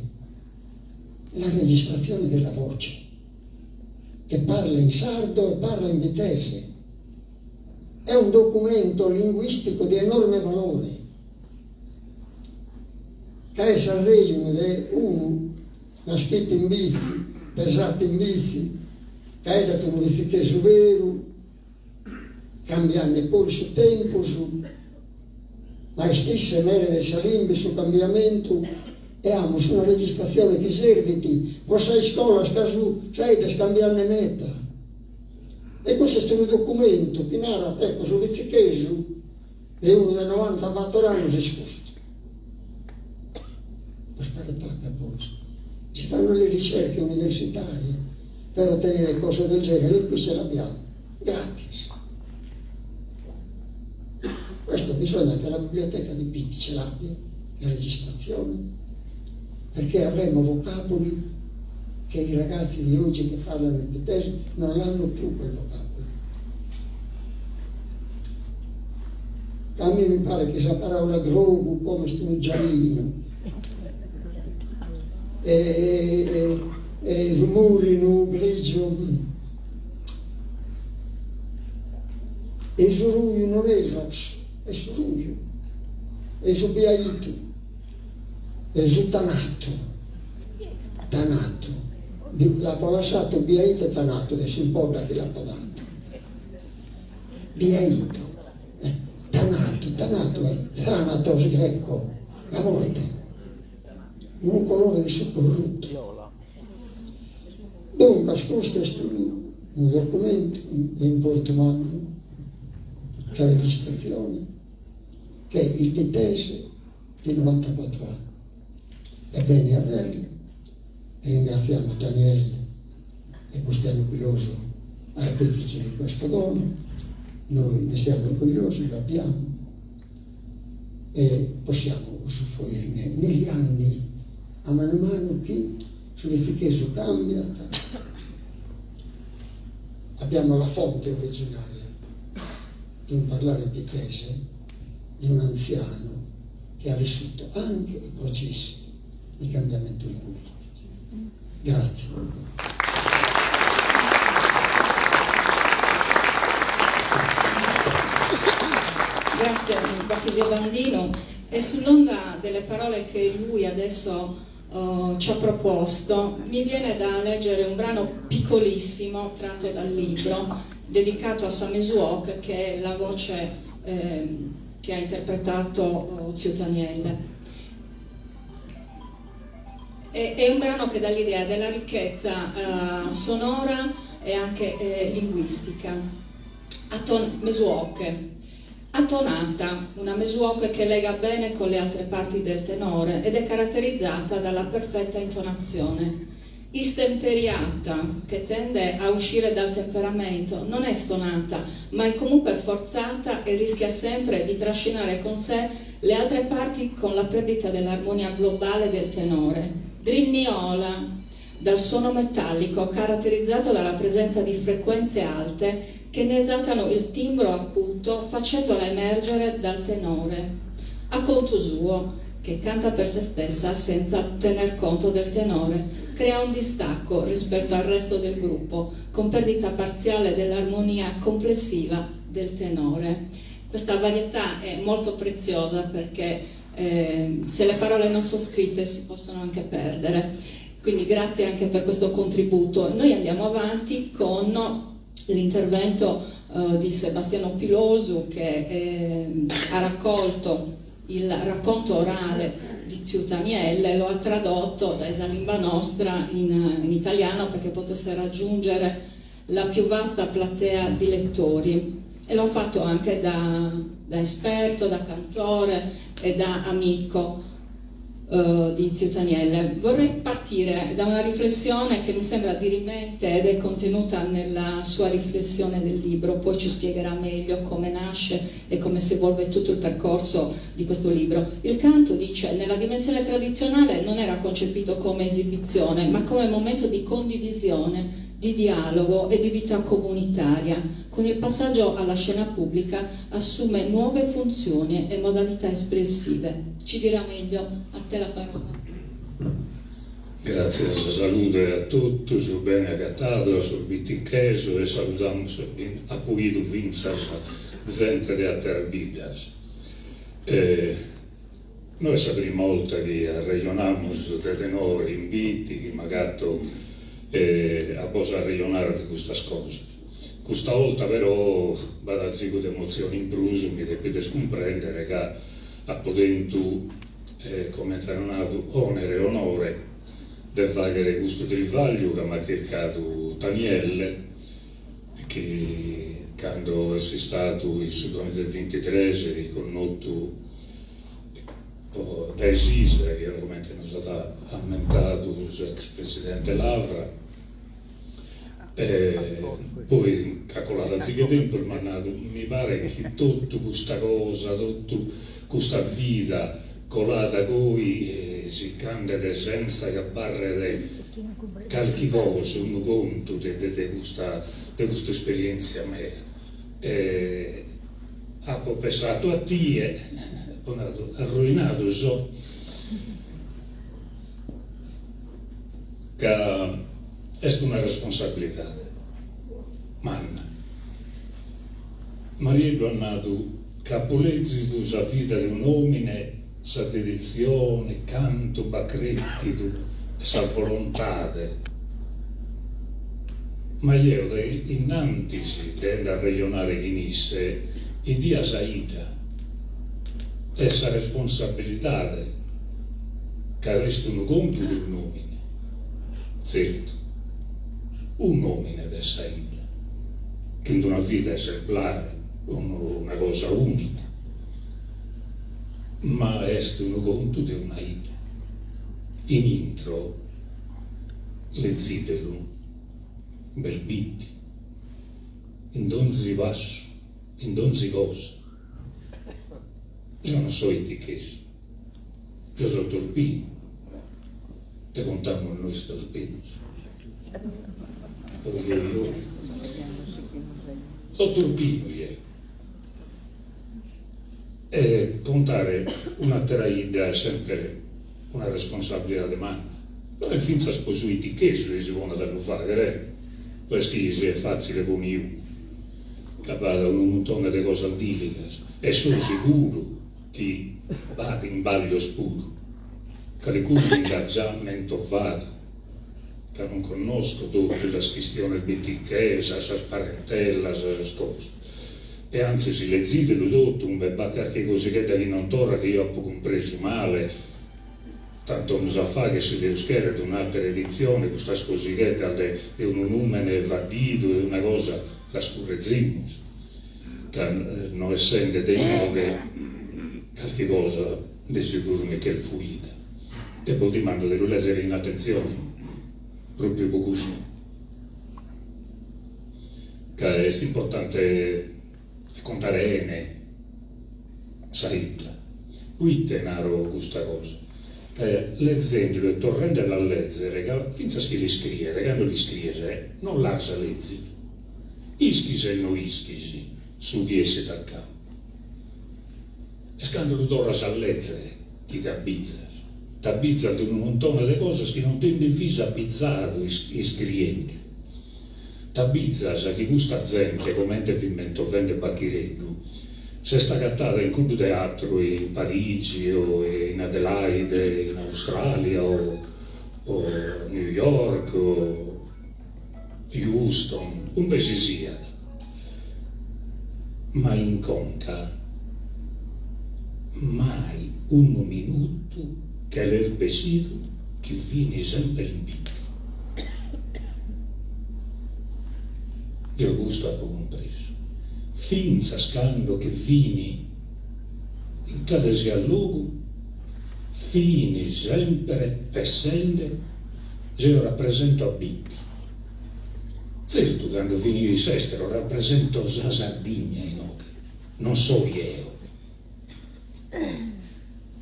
La registrazione della voce, che parla in sardo e parla in bittese, è un documento linguistico di enorme valore, ca est s'arrejunu de unu naschitu in Bitzi, pesatu in Bitzi, faeddat unu bitzichesu beru, cambiande puru su tempus, ma est isse mere de sa limba e su cambiamentu e amus una registratzione chi servit pro sas iscolas ca su sa 'idda est cambiande meda. E custu est unu documentu chi narat, ecco, su bitzichesu de unu de novantabator annos est custu. Bos paret pagu a bois? Si fanno le ricerche universitarie per ottenere cose del genere e qui ce l'abbiamo, gratis. Questo bisogna che la biblioteca di Bitti ce l'abbia, la registrazione, perché avremo vocaboli che i ragazzi di oggi che parlano il bittese non l'hanno più quel vocabolo. A mie mi paret chi sa paraula grogu como est unu giallinu e e su murinu grigiu e su ruju non est rosso, est su ruju, e su biaitu e su tanatu, tanatu, l'apo lassatu biaitu e tanatu de s'impodda chi l'apo datu, biaitu, tanatu, tanatu est thanatos greco, la morte. Unu colore de su corrutu. Duncas custu est unu documentu de importu mannu, sa registratzione, che il bittese di novantacuatro anni. È bene averlo e ringraziamo Daniele e Bustianu Pilosu artefici di questo dono, noi ne siamo orgogliosi, lo abbiamo e possiamo usufruirne negli anni a manu manu chi su bitzichesu cambiat, abbiamo la fonte originaria di un parlare bittese di un anziano che ha vissuto anche i processi di cambiamento linguistici. Grazie. Efisio Bandinu e sull'onda delle parole che lui adesso ci ha proposto mi viene da leggere un brano piccolissimo tratto dal libro dedicato a sa Mesu 'Oche che è la voce che ha interpretato Tziu Tanielle. È un brano che dà l'idea della ricchezza sonora e anche linguistica. Aton Mesu 'Oche. Atonata, una mesu 'oche che lega bene con le altre parti del tenore ed è caratterizzata dalla perfetta intonazione. Istemperiata, che tende a uscire dal temperamento, non è stonata, ma è comunque forzata e rischia sempre di trascinare con sé le altre parti con la perdita dell'armonia globale del tenore. Drinniola, dal suono metallico caratterizzato dalla presenza di frequenze alte che ne esaltano il timbro acuto facendola emergere dal tenore. A conto suo, che canta per se stessa senza tener conto del tenore, crea un distacco rispetto al resto del gruppo, con perdita parziale dell'armonia complessiva del tenore. Questa varietà è molto preziosa perché se le parole non sono scritte si possono anche perdere. Quindi grazie anche per questo contributo. Noi andiamo avanti con l'intervento di Sebastiano Pilosu che ha raccolto il racconto orale di Tziu Tanielle e lo ha tradotto da sa limba nostra in italiano perché potesse raggiungere la più vasta platea di lettori e lo ha fatto anche da da esperto, da cantore e da amico di Tziu Tanielle. Vorrei partire da una riflessione che mi sembra dirimente ed è contenuta nella sua riflessione del libro, poi ci spiegherà meglio come nasce e come si evolve tutto il percorso di questo libro. Il canto, dice, nella dimensione tradizionale non era concepito come esibizione, ma come momento di condivisione, di dialogo e di vita comunitaria. Con il passaggio alla scena pubblica assume nuove funzioni e modalità espressive. Ci dirà meglio, a te la parola. Gràtzias, salude a totus, bene agatados a sos bitichesos e saludamus apo 'idu fintzas zente de àteras biddas. No est sa prima 'olta chi arrejonamus de tenore in Biti, chi m'agato a bos arrejonare de custas cosas. Custa 'olta però b'at azigu de emotzione in prus, mi depides cumprèndere ca apo tentu, comente an nadu, onere e onore de fàghere custu trivagliu ca m'at chircadu Tanielle, chi cando est istadu in su duamiza e bintitres riconnotu dae s'ISRE, chi comente nos at ammentadu s'ex presidente Lavra, e poi ch'at coladu azigu 'e tempus m'at nadu, mi paret chi totu custa cosa, totu custa vida colada goi si ch'andet sentza chi abarret carchi cosa, unu contu de de custa de custa esperientzia mea. E apo pessadu a tie, apo nadu, arruinadu so, ca est una responsabilidade manna. Marieddu at nadu ca apo lèzidu sa vida de un'òmine, sa deditzione, cantu b'at crètidu e sa volontade. Ma jeo dae innantis de nd'arrejonare chin isse, 'idia sa 'idda e sa responsabilidade ca est unu contu de un'òmine, tzertu, un'òmine de sa 'idda, chin d'una vida esemplare, una cosa ùnica, ma est unu contu de una 'idda. In intro, lezidelu, b'est Bitti, in donzi passu, in donzi cosa. Jeo non so itichesu, jeo so torpinu, ite contamus nois torpinos? Oi oi oi. So torpinu jeo. E contare un'àtera 'idda est semper una responsabilidade manna, e fintzas pro su itichesu chi si ponet a lu fàghere, no est chi siet fàtzile pro niunu, ca b'at unu muntone de cosas dìligas, e so siguru. chi b'at imbaglios puru, calicunu mi nd'at già mentovadu, ca non connosco totu sas chistiones bitichesas, sas parentellas, sas cosas, e antzis lezidelu totu, umbe b'at carchi cosighedda chi non torrat, chi eo apo cumpresu male, tantu amus a fagher, si Deus cheret, un'àtera editzione, custas cosigheddas de de unu nùmene faddidu e una cosa las currezimus, ca no essende de inoghe carchi cosa de seguru mi ch'est fuida e bos dimando de lu lèzere in atentzione, pròpiu pro custu, ca est importante contare 'ene sa 'idda. Proite naro custa cosa? Ca lezendelu e torrendelu a lèzere, ca fintzas chi l'iscriet, cando l'iscries non l'as lèzidu, ischis e no ischis su chi essit a campu. Est cando lu torras a lèzere chi t'abbizas, t'abbizas de unu muntone de cosas chi non ti nde fis abbizadu iscriende. T'abbizas chi custa zente, comente fit mentovende Bachireddu, s'est agatada in cuddu teatru in Parigi o in Adelaide in Australia o New York o Houston, umbe si siat, ma in conca mai unu minutu che l'est bessidu chi fin semper in Bitti. Deo custu apo cumpresu, fintzas cando che fin in cale siat logu, fin semper pessende Zeo rapresento a Bitti. Tzertu cando fin in s'estero rapresento sa Sardigna inoghe, non so jeo.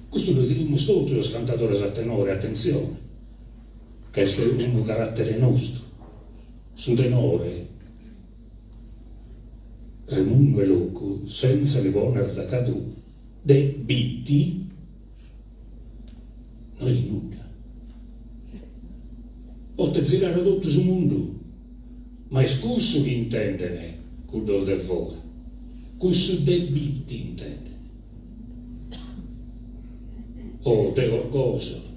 Custu lu tenimus totu sos cantadores a tenore, atentzione, ca est unu carattere nostru, su tenore Remunnu 'e Locu sentza li ponner tacadu de Bitti no est nudda. Potet zirare totu su mundu, ma est cussu chi intenden cuddos de fora, cussu de Bitti intenden. O de Orgosolo,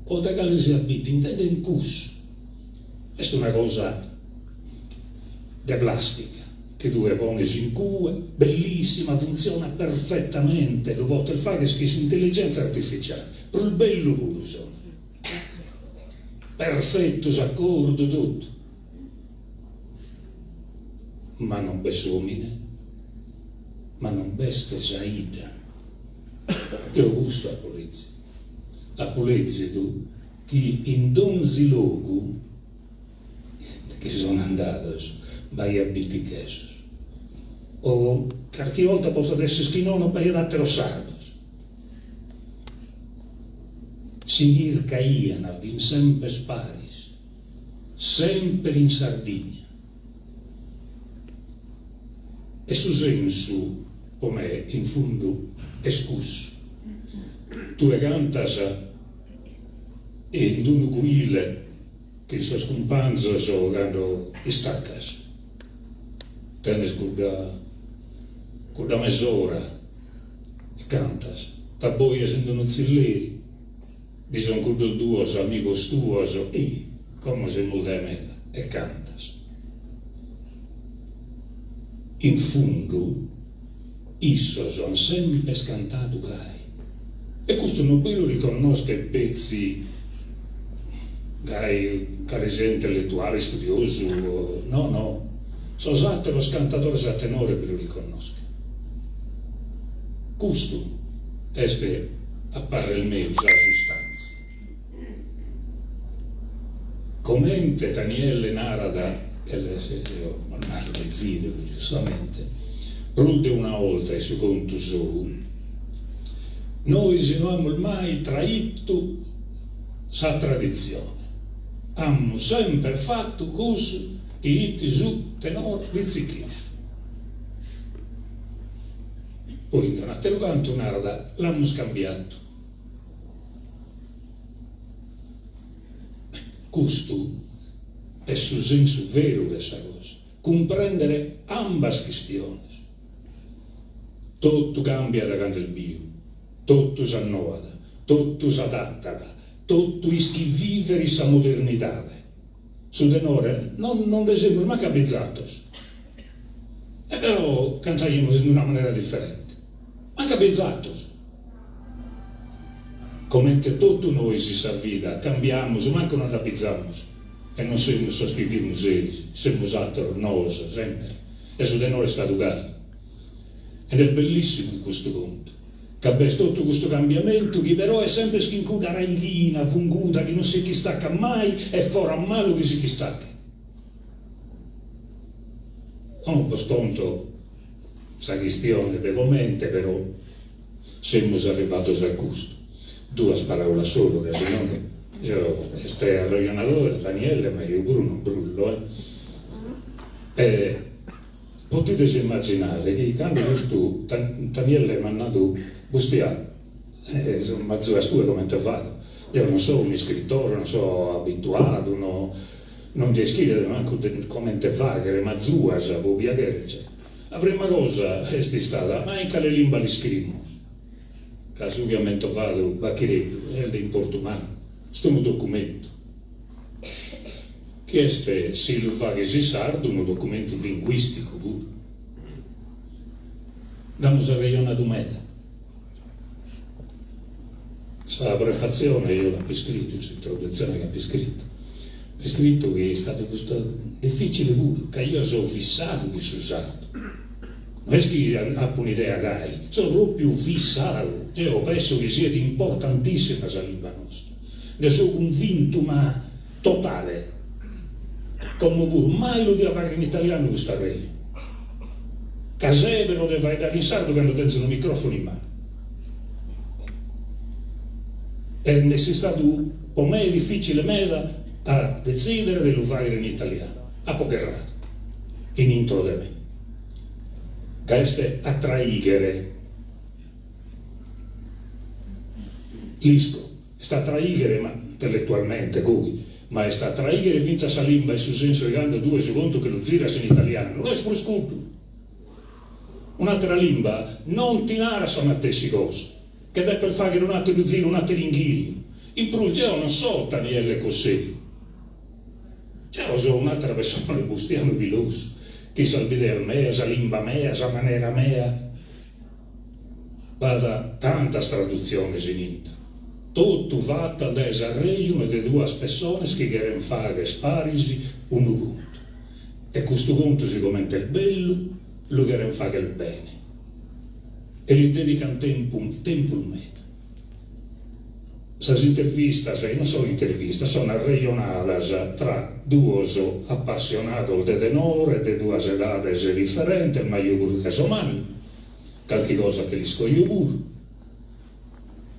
o de cale siat bidda, intenden cussu. Est una cosa de plastica chi tue pones in cue, bellissima, funtzionat perfettamente, lu potes fagher chin s'intelligenza artificiale, prus bellu puru sonat, perfettu s'accordu, totu, ma non b'est s'omine, ma non b'est sa 'idda. Deo custu apo lezidu, apo lezidu chi in donzi logu chi son andados b'aiat bitichesos, o carchi 'olta potet esser chi nono b'aiat ateros sardos. Si chircaian, fin semper paris, semper in Sardigna. E su sensu, po me, in fundu, est cussu. Tue cantas in unu cuile chin sos cumpanzos cando istacas, tenes cudda cudda mesora e cantas, t'abbojas in unu tzilleri, bi son cuddos duos amigos tuos, ih, como semus dae meda, e cantas. In fundu issos an semper cantadu gai. E custu non bi lu riconnoschet petzi gai cale siat intelletuale, istudiosu, no no, sos àteros cantadores a tenore bi lu riconnoschen. Custu est, a parrer meu, sa sustàntzia. Comente Tanielle narat, e eo naro lezidelu giustamente, prus de una 'olta in su contu sou, nois no amus mai traitu sa traditzione, amus semper fatu cussu chi 'it su tenor bitzichesu. Poi in un'ateru cantu narat, l'amus cambiatu. Custu est su sensu veru de sa cosa, cumprèndere ambas chistiones. Totu càmbiat cando est biu, totu s'annoat, totu s'adatat, totu ischit vìvere in sa modernidade. Su tenore non non nde semus mancu abizados, e però cantaimus in una manera diferente, mancu abizados. Comente totu nois in sa vida cambiamus mancu nos nd'abizamus e non semus sos chi fimus eris, semus àteros noos semper e su tenore est istadu gai. Ed est bellissimu custu contu, ca b'est totu custu cambiamentu chi però est semper chin cudda raighina funguda chi non si ch'istacat mai e fora malu chi si ch'istachet. Como bos conto sa chistione de comente però semus arrivados a custu. Duas paraulas solu ca si nono eo est arrejonadore Daniele ma eo puru non brullo eh. Potides immaginare chi cando custu Tanielle m'at nadu Bustià, m'azuas tue comente fago, eo non so un'iscritore, non so abituadu, no non dia ischire mancu comente faghere, m'azuas pro piaghere eccetera. La prima cosa est istada, ma in cale limba l'iscrimus? Ca su chi at mentovadu Bachireddu est de importu mannu, est unu documentu. Chi est, si lu faghes in sardu, unu documentu linguìsticu puru. Nd'amus arrejonadu meda. Sa prefatzione eo l'apo iscritu, s'introdutzione l'apo iscrita. Apo iscritu chi est istadu custu dificile puru, ca eo so fissadu chin su sardu. No est chi apo un'idea gai, so pròpiu fissadu. Deo penso chi siet importantissima sa limba nostra. Nde so cunvintu ma totale. Como puru mai lu dia fagher in italianu custu arrejonu. Ca sèbero de faeddare in sardu cando tenzo unu micròfonu in manu. E est istadu po me dificile meda a detzìdere de lu fagher in italianu. Apo gherradu in intro de me. Ca est a traìghere. L'isco. Est a traìghere, ma intelletualmente, goi, ma est a traìghere fintzas sa limba in su sensu 'e cando tue su contu che lu ziras in italianu, no est prus cuddu. Un'àtera limba non ti narat sa matessi cosa, che depes fàghere un'àteru ziru, un'àteru inghìriu. In prus jeo non so Tanielle Cossellu, jeo so un'àtera pessone, Bustianu Pilosu, chin sas bideas meas, sa limba mea, sa manera mea. B'at tantas tradutziones in intro, totu fatas dae s'arrejunu de duas pessones chi cherent fagher paris unu contu. E custu contu, sigomente est bellu, lu cherent fagher bene e li dedicant tempu, tempus meda. Sas intervistas, e non sono intervistas, sono arrejonadas tra duos apassionados de tenore de duas edades diferentes, ma eo puru ca so mannu, calchi cosa che l'isco eo puru.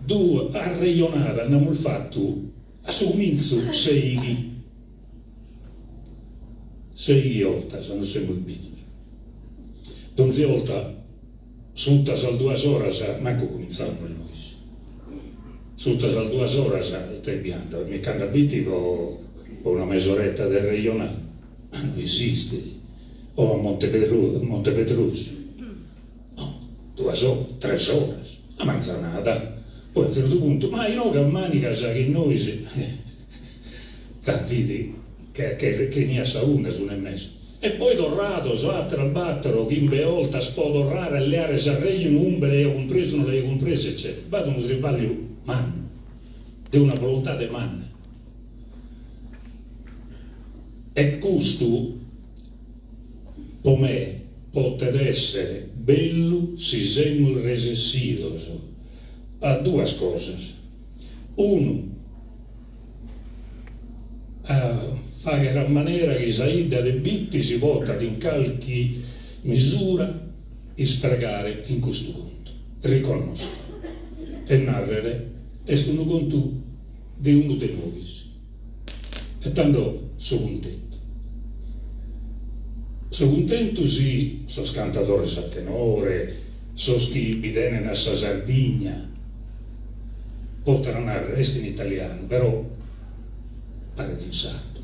Duas arrejonadas nd'amus fatu a su cumintzu seighi, seighi 'oltas nos semus bidos. Donzi 'olta Suta sas duas oras mancu cumintzamus nois. Suta sas duas oras ite bi ando, mi ch'ando a Bitti po una mesoretta de arrejonada? Ma no esistit. O a Monte Monte Pedrosu. No, duas oras, tres oras, a manzanada. Poi a unu tzertu puntu, ma inoghe a mànigas chi nois ca fit che 'eniat sa una, s'una e mesa. E poi torrados àteras bàtoro o chimbe 'oltas po torrare a leare s'arrejonu umbe l'aia cumpresu o no l'aia cumpresu eccètera. B'at unu tribàlliu mannu, de una volontade manna. E custu, po me, potet èssere bellu si semus resessidos a duas cosas, unu, a fagher a manera chi sa 'idda de Bitti si potat in calchi misura ispregare in custu contu, riconnoschere e narrere est unu contu de unu de nois. E tando so cuntentu. So cuntentu si sos cantadores a tenore, sos chi bi tenen a sa Sardigna, potan narrer est in italianu, però paret in sardu.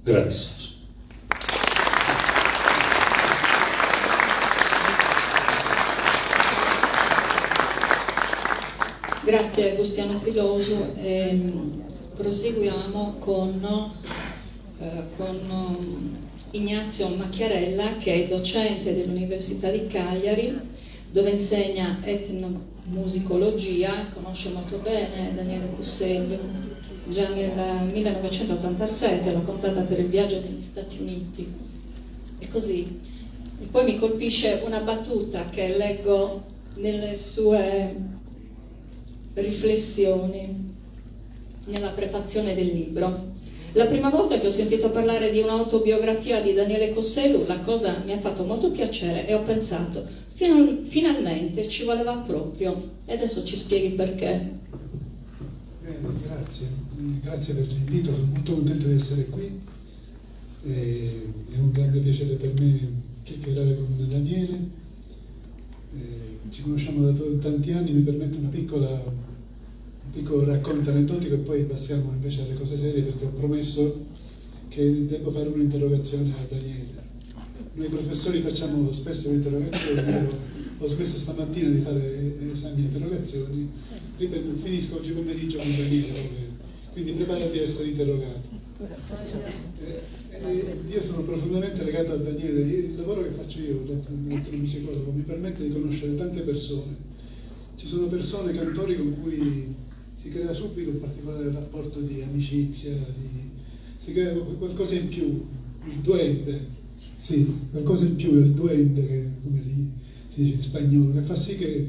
Gràtzias. Grazie Bustianu Pilosu e proseguiamo con, con Ignazio Macchiarella che è docente dell'Università di Cagliari dove insegna etnomusicologia, conosce molto bene Daniele Cussegliu, già nel 1987 l'ha contata per il viaggio negli Stati Uniti. E così. E poi mi colpisce una battuta che leggo nelle sue riflessioni, nella prefazione del libro. La prima volta che ho sentito parlare di un'autobiografia di Daniele Cossellu, la cosa mi ha fatto molto piacere e ho pensato, finalmente ci voleva proprio. E adesso ci spieghi perché. Bene, grazie. Grazie per l'invito, sono molto contento di essere qui. È un grande piacere per me chiacchierare con Daniele. Ci conosciamo da tanti anni, mi permetto una piccola, un piccolo racconto aneddotico e poi passiamo invece alle cose serie perché ho promesso che devo fare un'interrogazione a Daniele. Noi professori facciamo spesso le interrogazioni, io ho smesso stamattina di fare esami e interrogazioni, ripeto, finisco oggi pomeriggio con Daniele, quindi preparati a essere interrogato. Io sono profondamente legato a Daniele, il lavoro che faccio io, l'etnomusicologo, mi permette di conoscere tante persone. Ci sono persone, cantori con cui si crea subito un particolare rapporto di amicizia, di, si crea qualcosa in più, il duende, sì, qualcosa in più, il duende, che, come si, si dice in spagnolo, che fa sì che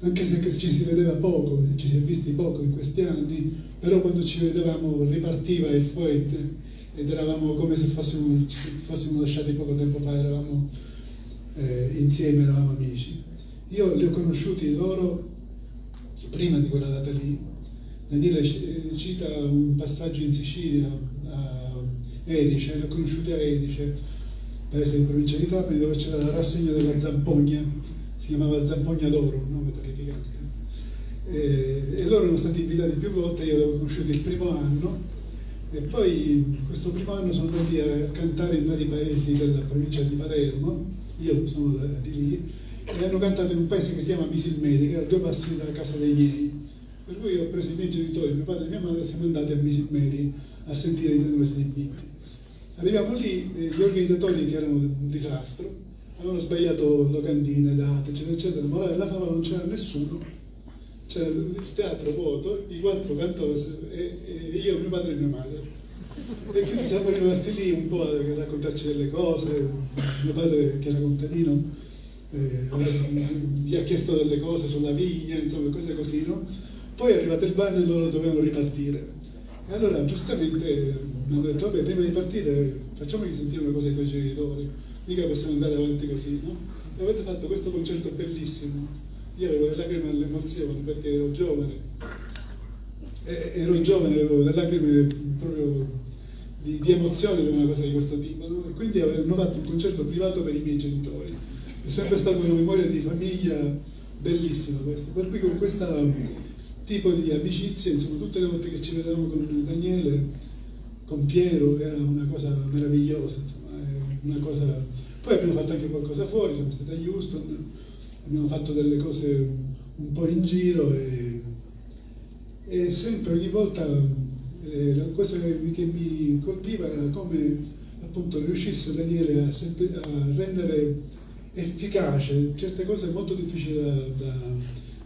anche se ci si vedeva poco, ci si è visti poco in questi anni, però quando ci vedevamo ripartiva il fuete ed eravamo come se fossimo, ci fossimo lasciati poco tempo fa, eravamo eh, insieme, eravamo amici. Io li ho conosciuti loro prima di quella data lì. Daniele cita un passaggio in Sicilia, a Erice, li ho conosciuti a Erice, paese in provincia di Trapani, dove c'era la rassegna della zampogna, si chiamava Zampogna d'Oro, un nome terrificante. E, e loro erano stati invitati più volte, io li ho conosciuti il primo anno e poi questo primo anno sono andati a cantare in vari paesi della provincia di Palermo, io sono da, di lì, e hanno cantato in un paese che si chiama Misilmeri, che era a due passi da casa dei miei. Per cui ho preso i miei genitori, mio padre e mia madre, e siamo andati a Misilmeri a sentire i tenores di Bitti. Arriviamo lì, gli organizzatori che erano un disastro, avevano sbagliato locandine, date, eccetera, eccetera, morale della favola non c'era nessuno, c'era il teatro vuoto, i quattro cantori e, e io, mio padre e mia madre. E quindi siamo rimasti lì un po' a raccontarci delle cose, mio padre che era contadino eh, gli ha chiesto delle cose sulla vigna, insomma cose così, no? Poi è arrivato il van e loro dovevano ripartire. E allora giustamente mi hanno detto, vabbè, prima di partire facciamogli sentire una cosa ai tuoi genitori, mica possiamo andare avanti così, no? E avete fatto questo concerto bellissimo. Io avevo le lacrime all'emozione perché ero giovane. E, ero giovane, avevo le lacrime proprio di, di emozione per una cosa di questo tipo, no? E quindi hanno fatto un concerto privato per i miei genitori. È sempre stata una memoria di famiglia bellissima questa. Per cui con questo tipo di amicizia, insomma, tutte le volte che ci vedevamo con Daniele, con Piero, era una cosa meravigliosa, insomma, una cosa... Poi abbiamo fatto anche qualcosa fuori, siamo stati a Houston, abbiamo fatto delle cose un po' in giro e, e sempre, ogni volta, eh, la cosa che mi, che mi colpiva era come appunto riuscisse Daniele a, sempre, a rendere efficace certe cose molto difficili da, da,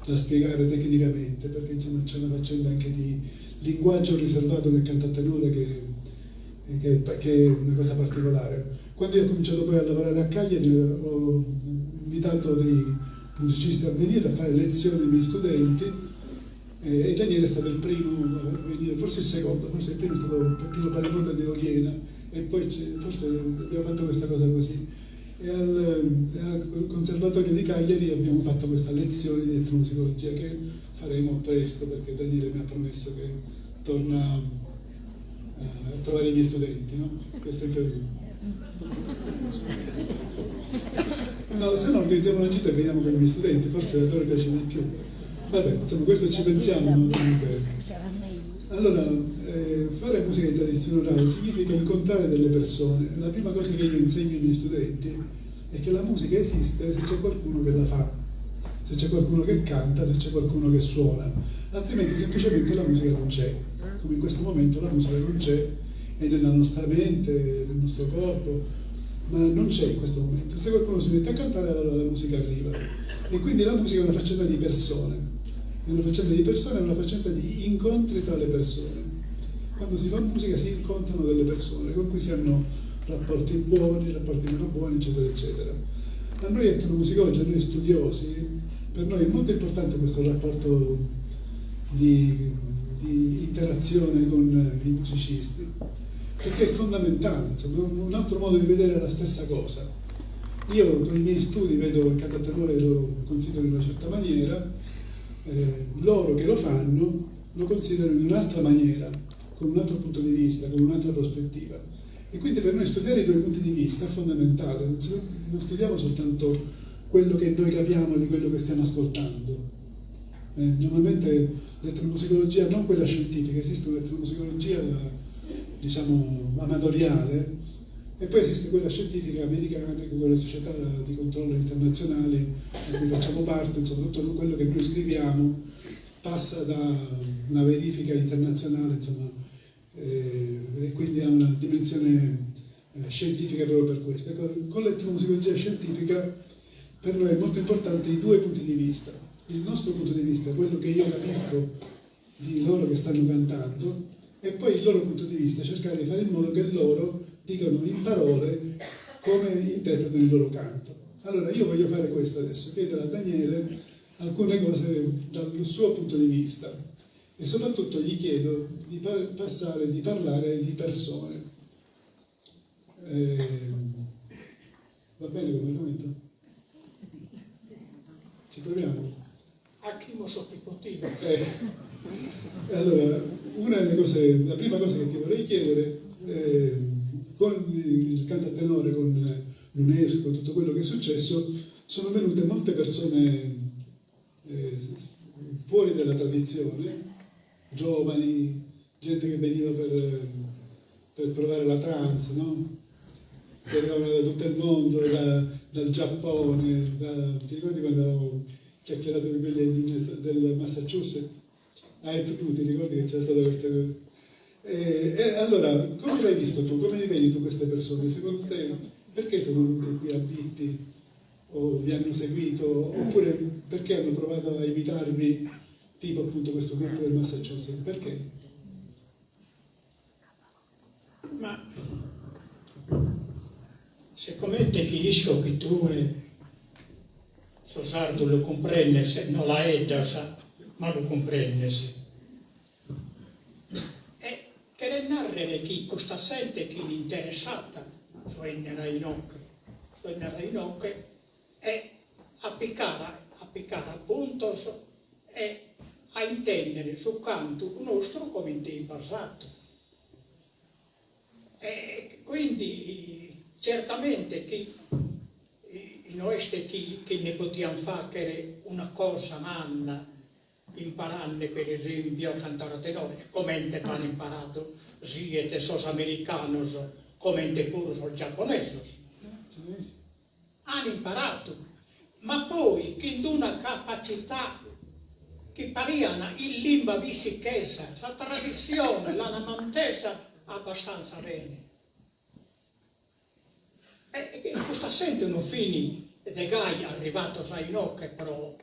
da spiegare tecnicamente, perché insomma c'è una faccenda anche di linguaggio riservato nel canto a tenore che, che, che è una cosa particolare. Quando io ho cominciato poi a lavorare a Cagliari ho invitato dei musicisti a venire a fare lezioni ai miei studenti eh, e Daniele è stato il primo a venire, forse il secondo, forse il primo è stato Peppino Parimonte di Oliena e poi forse abbiamo fatto questa cosa così. E al, al Conservatorio di Cagliari abbiamo fatto questa lezione di etnomusicologia che faremo presto perché Daniele mi ha promesso che torna a trovare i miei studenti, no? Questo è il No, se no organizziamo una gita e veniamo con i miei studenti, forse a loro piace di più. Vabbè, insomma, questo ci pensiamo, ma comunque. Allora, eh, fare musica di tradizione orale significa incontrare delle persone. La prima cosa che io insegno ai miei studenti è che la musica esiste se c'è qualcuno che la fa. se c'è qualcuno che canta, se c'è qualcuno che suona, altrimenti semplicemente la musica non c'è, come in questo momento la musica non c'è, è nella nostra mente, nel nostro corpo, ma non c'è in questo momento. Se qualcuno si mette a cantare allora la musica arriva. E quindi la musica è una faccenda di persone, è una faccenda di persone, è una faccenda di incontri tra le persone. Quando si fa musica si incontrano delle persone con cui si hanno rapporti buoni, rapporti meno buoni, eccetera, eccetera. A noi etnomusicologi, a noi studiosi, per noi è molto importante questo rapporto di, di interazione con i musicisti, perché è fondamentale, insomma, un altro modo di vedere la stessa cosa. Io con i miei studi vedo il cantatenore lo considero in una certa maniera, eh, loro che lo fanno lo considerano in un'altra maniera, con un altro punto di vista, con un'altra prospettiva. E quindi per noi studiare i due punti di vista è fondamentale, non studiamo soltanto quello che noi capiamo di quello che stiamo ascoltando. Eh, normalmente l'etnomusicologia, non quella scientifica, esiste un'etnomusicologia diciamo amatoriale e poi esiste quella scientifica americana, con quelle società di controllo internazionali di cui facciamo parte, insomma tutto quello che noi scriviamo passa da una verifica internazionale, insomma, eh, e quindi ha una dimensione eh, scientifica proprio per questo. Ecco, con l'etnomusicologia scientifica per noi è molto importante i due punti di vista. Il nostro punto di vista, quello che io capisco di loro che stanno cantando, e poi il loro punto di vista, cercare di fare in modo che loro dicano in parole come interpretano il loro canto. Allora io voglio fare questo adesso, chiedere a Daniele alcune cose dal suo punto di vista e soprattutto gli chiedo di passare, di parlare di persone. Eh, va bene come argomento? Ci proviamo? A chi mo so tipotino. Eh, allora, una delle cose, la prima cosa che ti vorrei chiedere, eh, con il canto a tenore, con l'UNESCO, tutto quello che è successo, sono venute molte persone eh, fuori dalla tradizione, giovani, gente che veniva per, per provare la trance, no? Che arrivavano da tutto il mondo, da, dal Giappone, da, ti ricordi quando avevo chiacchierato con quelli del Massachusetts? Ah, e tu ti ricordi che c'era stata questa cosa? E, e allora, come l'hai visto tu? Come li vedi tu queste persone? Secondo te perché sono venute qui a Bitti o vi hanno seguito? Oppure perché hanno provato a imitarvi, tipo appunto questo gruppo del Massachusetts? Perché? Ma sicomente chi isco chi tue su sardu lu cumprendes, no l'aeddas, ma lu cumprendes. E cheret nàrrere chi custa zente chi l'interessat su 'ennere a inoghe, su 'ennere a inoghe e a picare a picare apuntos e a intèndere su cantu nostru comente est basadu. E quindi certamente chi no est chi chi nde potian fàghere una cosa manna imparande per esempio a cantare a tenore, comente b'an imparadu siet sos americanos comente puru sos giaponesos. An imparadu, ma poi chin d'una capacità chi parian in limba vissichesa, sa tradissione l'an mantesa abbastanza bene. E custa zente no fin de gai arrivados a inoghe pro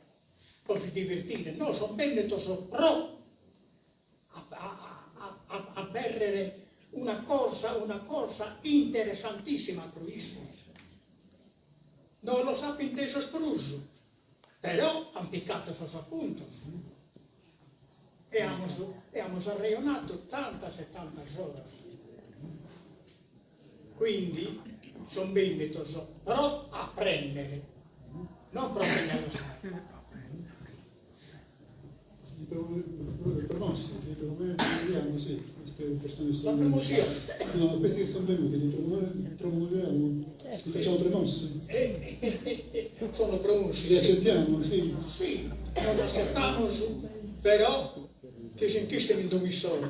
pro si divertire, no, son bennidos pro a abèrrere una cosa, una cosa interessantissima pro issos. No los apo intesos prus, però an picadu sos apuntos e amus e amus arrejonadu tantas e tantas oras. Quindi son bennidos pro aprèndere, non pro bènnere a sa. Li promossi, li promuoviamo, sì, queste persone sono La promozione. No, questi che sono venuti, li promuoviamo, li facciamo promossi. Eh, sono promossi. Li accettiamo, sì. Sì, non accettamos, però che si inchisten in domo issoro.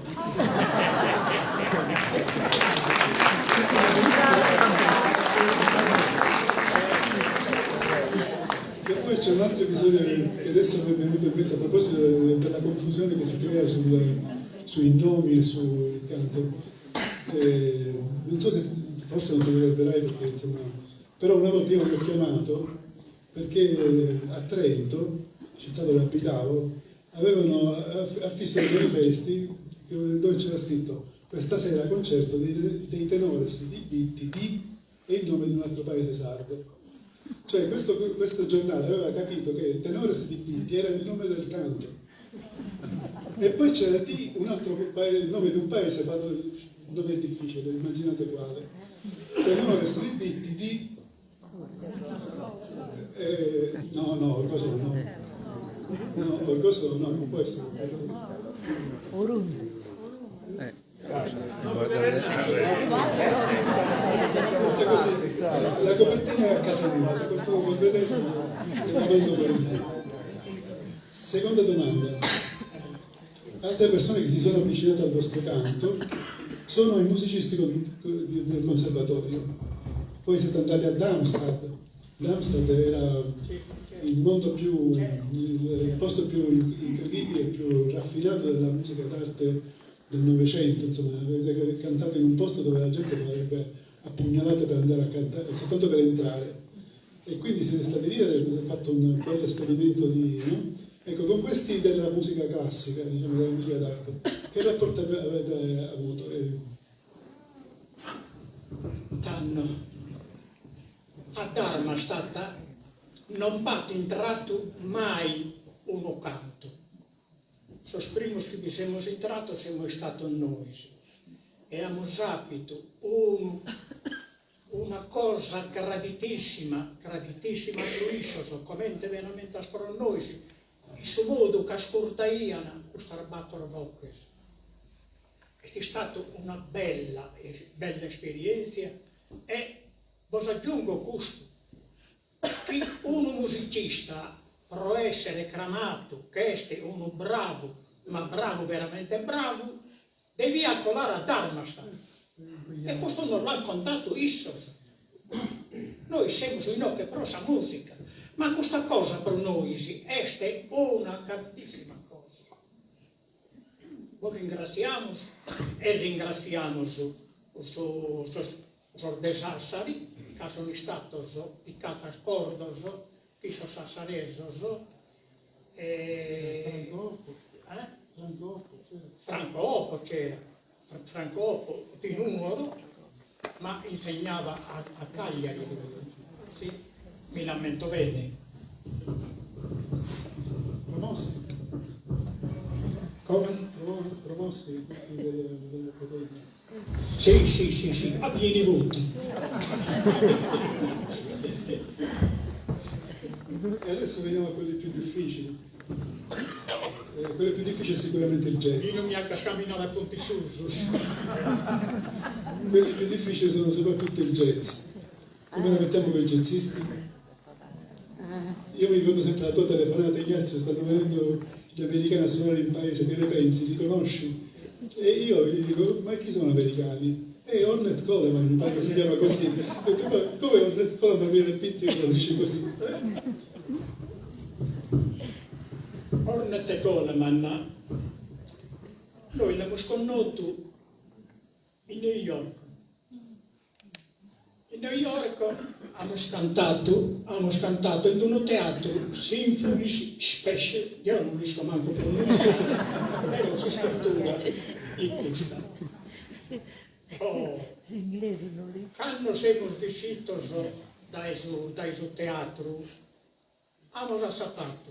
E poi c'è un altro episodio. episodio che adesso mi è venuto in mente a proposito della confusione che si crea sul, sui nomi e sul canto. Eh, non so se forse non te lo ricorderai perché insomma, però una volta io l'ho chiamato perché a Trento, città dove abitavo, avevano affisso dei manifesti dove c'era scritto questa sera concerto dei, dei tenores di Bitti di e il nome di un altro paese sardo. Cioè questo, questo giornale aveva capito che Tenores di Bitti era il nome del canto. E poi c'era di un altro paese, il nome di un paese, il nome è difficile, immaginate quale. Tenores di Bitti di... Eh, no, no, Orgosolo no. No, Orgosolo no, non può essere. Eh. Questa così, la copertina è a casa mia, se qualcuno vuol vedere, la mando volentieri. Seconda domanda. Altre persone che si sono avvicinate al vostro canto sono i musicisti del conservatorio. Poi siete andati a Darmstadt. Darmstadt era il mondo più, il posto più incredibile, più raffinato della musica d'arte del Novecento, insomma, avete cantato in un posto dove la gente avrebbe appugnalate per andare a cantare, soltanto per entrare. E quindi siete stati lì e avete fatto un bel esperimento di... No? Ecco, con questi della musica classica, diciamo, della musica d'arte, che rapporto avete avuto? Tanno, a Darmstadt non b'at intratu mai unu cantu. Sos primos chi bi semus intratos semus istatos nois e amus àpitu unu una cosa graditissima, graditissima pro issos, comente veramentas pro nois, in su modu chi ascurtaian custas bator voches. Est istatu una bella bella esperièntzia e bos agiungo custu, Chi unu musicista pro èssere cramatu ch'est unu bravu, ma bravu veramente bravu, deviat colare a Darmstadt. E custu nos l'ant contatu issos. Nois semus inoche pro sa mùsica, ma custa cosa pro nois est una grandissima cosa. Bos ringrassiamus e ringrassiamus sos Sos de Sassari, ca sun istatos picatos acordos chin sos sassaresos e Franco Oppo c'era, Franco Oppo di Nuoro, ma insegnava a a Cagliari, si, mi l'ammento bene. Promossi. Come? Promossi dell'Accademia. Si, si, si, si, a pieni voti. E adesso veniamo a quelli più difficili. Eh, quello più difficile è sicuramente il jazz. Io non mi camminare a punti susu. Quelli più difficili sono soprattutto il jazz. Come la mettiamo con i jazzisti? Io mi ricordo sempre la tua telefonata, Ignazio, stanno venendo gli americani a suonare in paese, che ne pensi? Li conosci? E io gli dico, ma chi sono americani? E Ornette Coleman, mi pare che si chiama così. Ho detto, ma come Ornette Coleman viene Pitti e lo dice così? Ornette Coleman, noi l'amus connotu in New York. In New York amus cantatu, amus cantatu in unu teatru Symphony Special, deo non l'isco mancu pronuntziare, però s'iscritura est custa. Oh, cando semus bissitos dae su dae su teatru amus atzapatu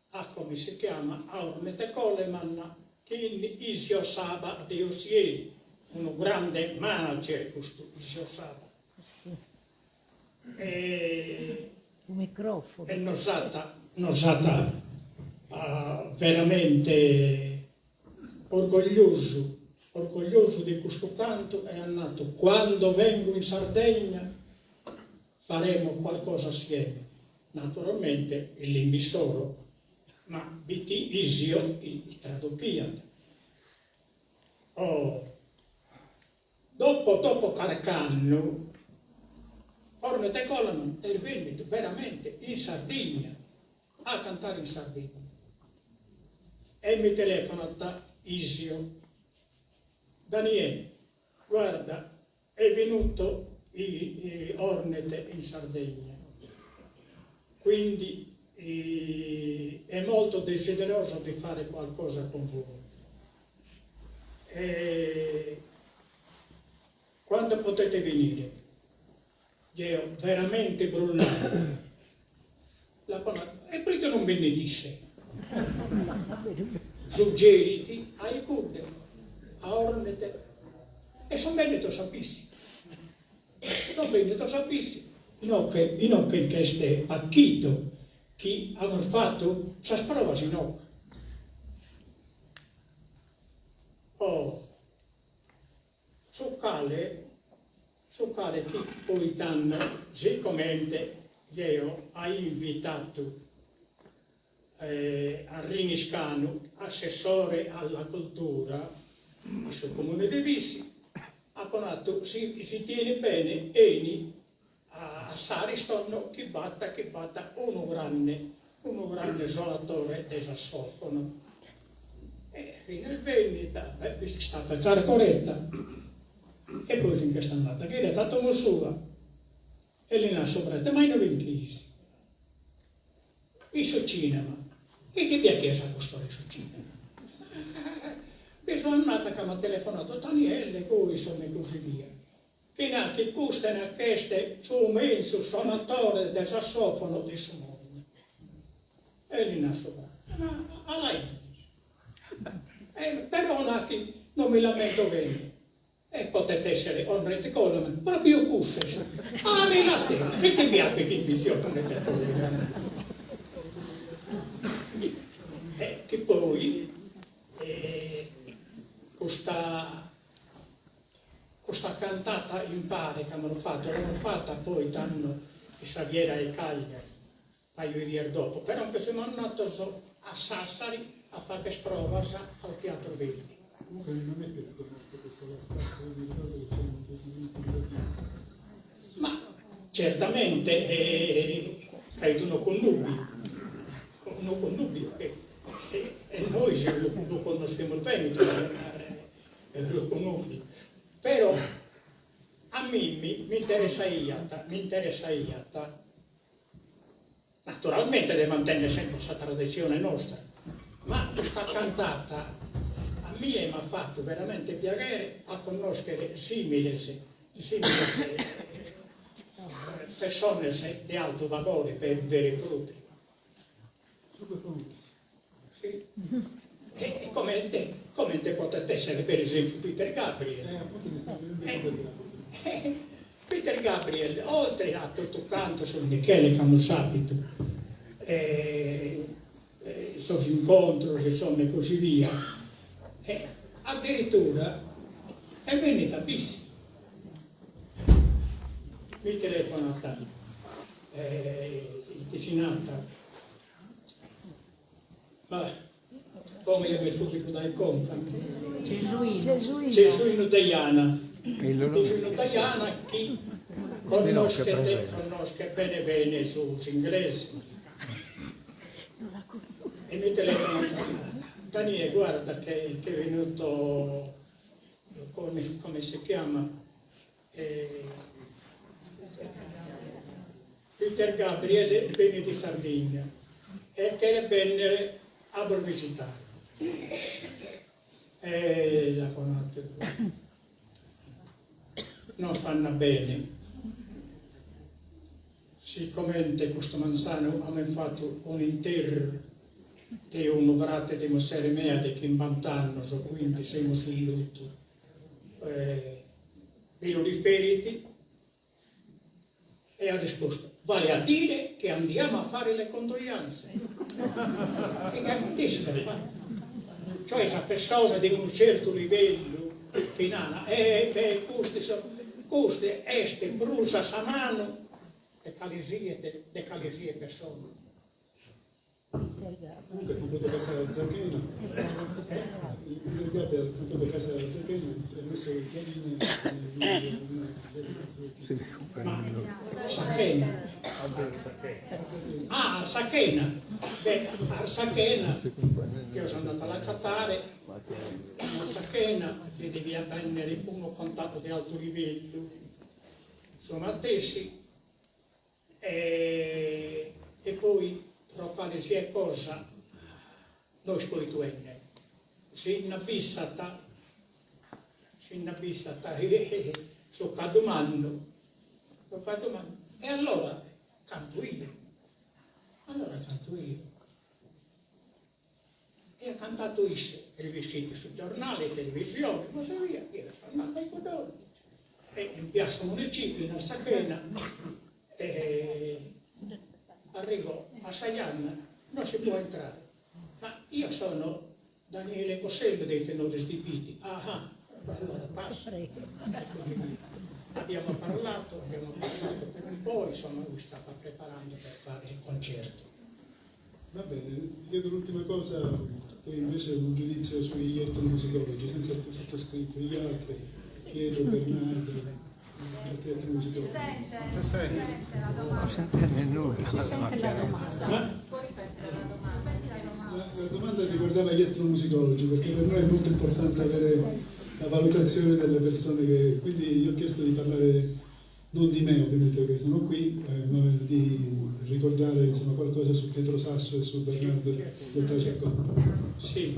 a come si chiama a Ornette Coleman chin Isio Saba de Ozieri, unu grande manager custu Isio Saba. E e nos at nos at veramente orgogliosu orgogliosu de custu cantu e at natu quando vengo in Sardegna faremo qualcosa assieme, naturalmente in limba issoro, ma b'it Isio chi traduchiat. Oh, dopo dopo carch'annu, Ornette Coleman est bennidu veramente in Sardigna. A cantare in Sardigna. E mi telefonat Isio, Daniè, guarda, è venuto Hornet in Sardegna, quindi è molto desideroso di fare qualcosa con voi. E quando potete venire? Deo veramente brullande. L'apo nadu, e proite non benit isse? Suggerit a icudde, a Hornet, e son bennidos a Bissi. Son bennidos a Bissi. Inoche, inoche nch'est Pachito chi amus fatu sas provas inoche. Oh, su cale Su cale chi poi tando, sicomente deo aio invitadu a Rini Scanu, assessore alla cultura in su comune de Bissi, apo nadu si si ti 'enit bene 'eni a s'Ariston chi b'at chi b'at unu grande unu grande sonatore de sassofono. E Rina est bennida, beh, b'est istada carchi oretta E poi si nch'est andata, ghirat a domo sua e li nat su prete, ma inue nch'is? In su cinema. Ite bi 'achias a cust'ora in su cinema? Bi so andata ca m'at telefonadu Daniele, poi insomma e così via. Chi nat chi custe nat ch'est su menzus sonatore de sassofono de su mundu. E li nat su prete, ma a la 'ides? Però nat chi non mi l'ammento bene. E potet essere Ornette Coleman, propriu cussu est. Ah, mi lassende, ite bi 'achet in Bissi Ornette Coleman? E chi poi custa custa cantata impare chi amus fatu, l'amus fata poi tando in sa fiera 'e Cagliari paio 'e dies dopo, però nche semus andados a Sassari a fagher provas al Teatro Verdi. Comunque non è che la conosco questa la statua, mi ricordo che c'era un documento in latino. Ma certamente ca est unu connubiu, unu connubiu e e nois lu lu connoschimus bene lu connubiu, però a mimmi m'interessaiat m'interessaiat Naturalmente de mantènnere sempre sa traditzione nostra, ma custa cantata a mie m'at fatu veramente piaghere a connòschere sìmiles sìmiles pessones de altu valore vero e pròpriu. Super famous. Si. E comente comente potet èssere per esèmpiu Peter Gabriel. Eh, appunto mi stavo venendo Peter Gabriel. Peter Gabriel, oltre a totu cantu su Michele ch'amus àpidu sos incontros insomma e così via, addirittura est bènnidu a Bissi. Mi telefonat ite si nat Ma como ja m'est fùghidu dae conca. Gesuino. Gesuino Deiana. Gesuino Deiana chi connoschet connoschet bene bene su s'inglesu. E mi telefonat, Daniè guarda che che è venuto come come si chiama Peter Gabriel benit in Sardigna e cheret bènnere a bos visitare. E l'apo natu, non fanno bene, sicomente custu manzanu amus fatu un'interru de unu frate de muzere mea de chimbant'annos, quindi semus in lutu. Mi lu riferit e at rispostu, vale a dire che andiamo a fare le condoglianze. E gai matessi s'at fatu. Cioè sa pessona de unu certu livellu chi nana, e beh custu custu est prus a sa manu de calisiat de calisiat pessona. Comunque ha comprato casa a Zachena, il Gabriel ha comprato casa a Zachena e ha messo il giardino Ma Zachena. Ah, Arsachena! Beh, Arsachena, eo so andadu a l'aciapare, in Arsachena bi deviat bennere unu contatto de altu livellu, su matessi, e e poi pro cale siat cosa no est pòidu 'ennere. Si nd'abissat, si nd'abissat su caddu mannu, su caddu mannu, e allora canto io, allora canto io. E at cantadu isse, est bessidu su giornale, in televisione, e così via, eo so andadu a cudd'ora e in piazza Municipio, in Arsachena, e arrivo a sa janna, non si può entrare, ma io sono Daniele Cossello dei Tenores di Bitti, ah ah, allora passa, e così via. Abbiamo parlato, abbiamo parlato per un po', insomma lui stava preparando per fare il concerto. Va bene, ti chiedo l'ultima cosa, che invece è un giudizio sugli etnomusicologi, senza il sottoscritto, gli altri, Pietro, Bernardo, gli altri etnomusicologi. Si sente, non si sente la domanda. Non sente nulla. Si sente la domanda. Può ripetere la domanda? La domanda riguardava gli etnomusicologi, perché per noi è molto importante avere la valutazione delle persone che... Quindi gli ho chiesto di parlare non di me ovviamente perché sono qui, eh, ma di ricordare insomma, qualcosa su Pietro Sasso e su Bernardo Del Sì.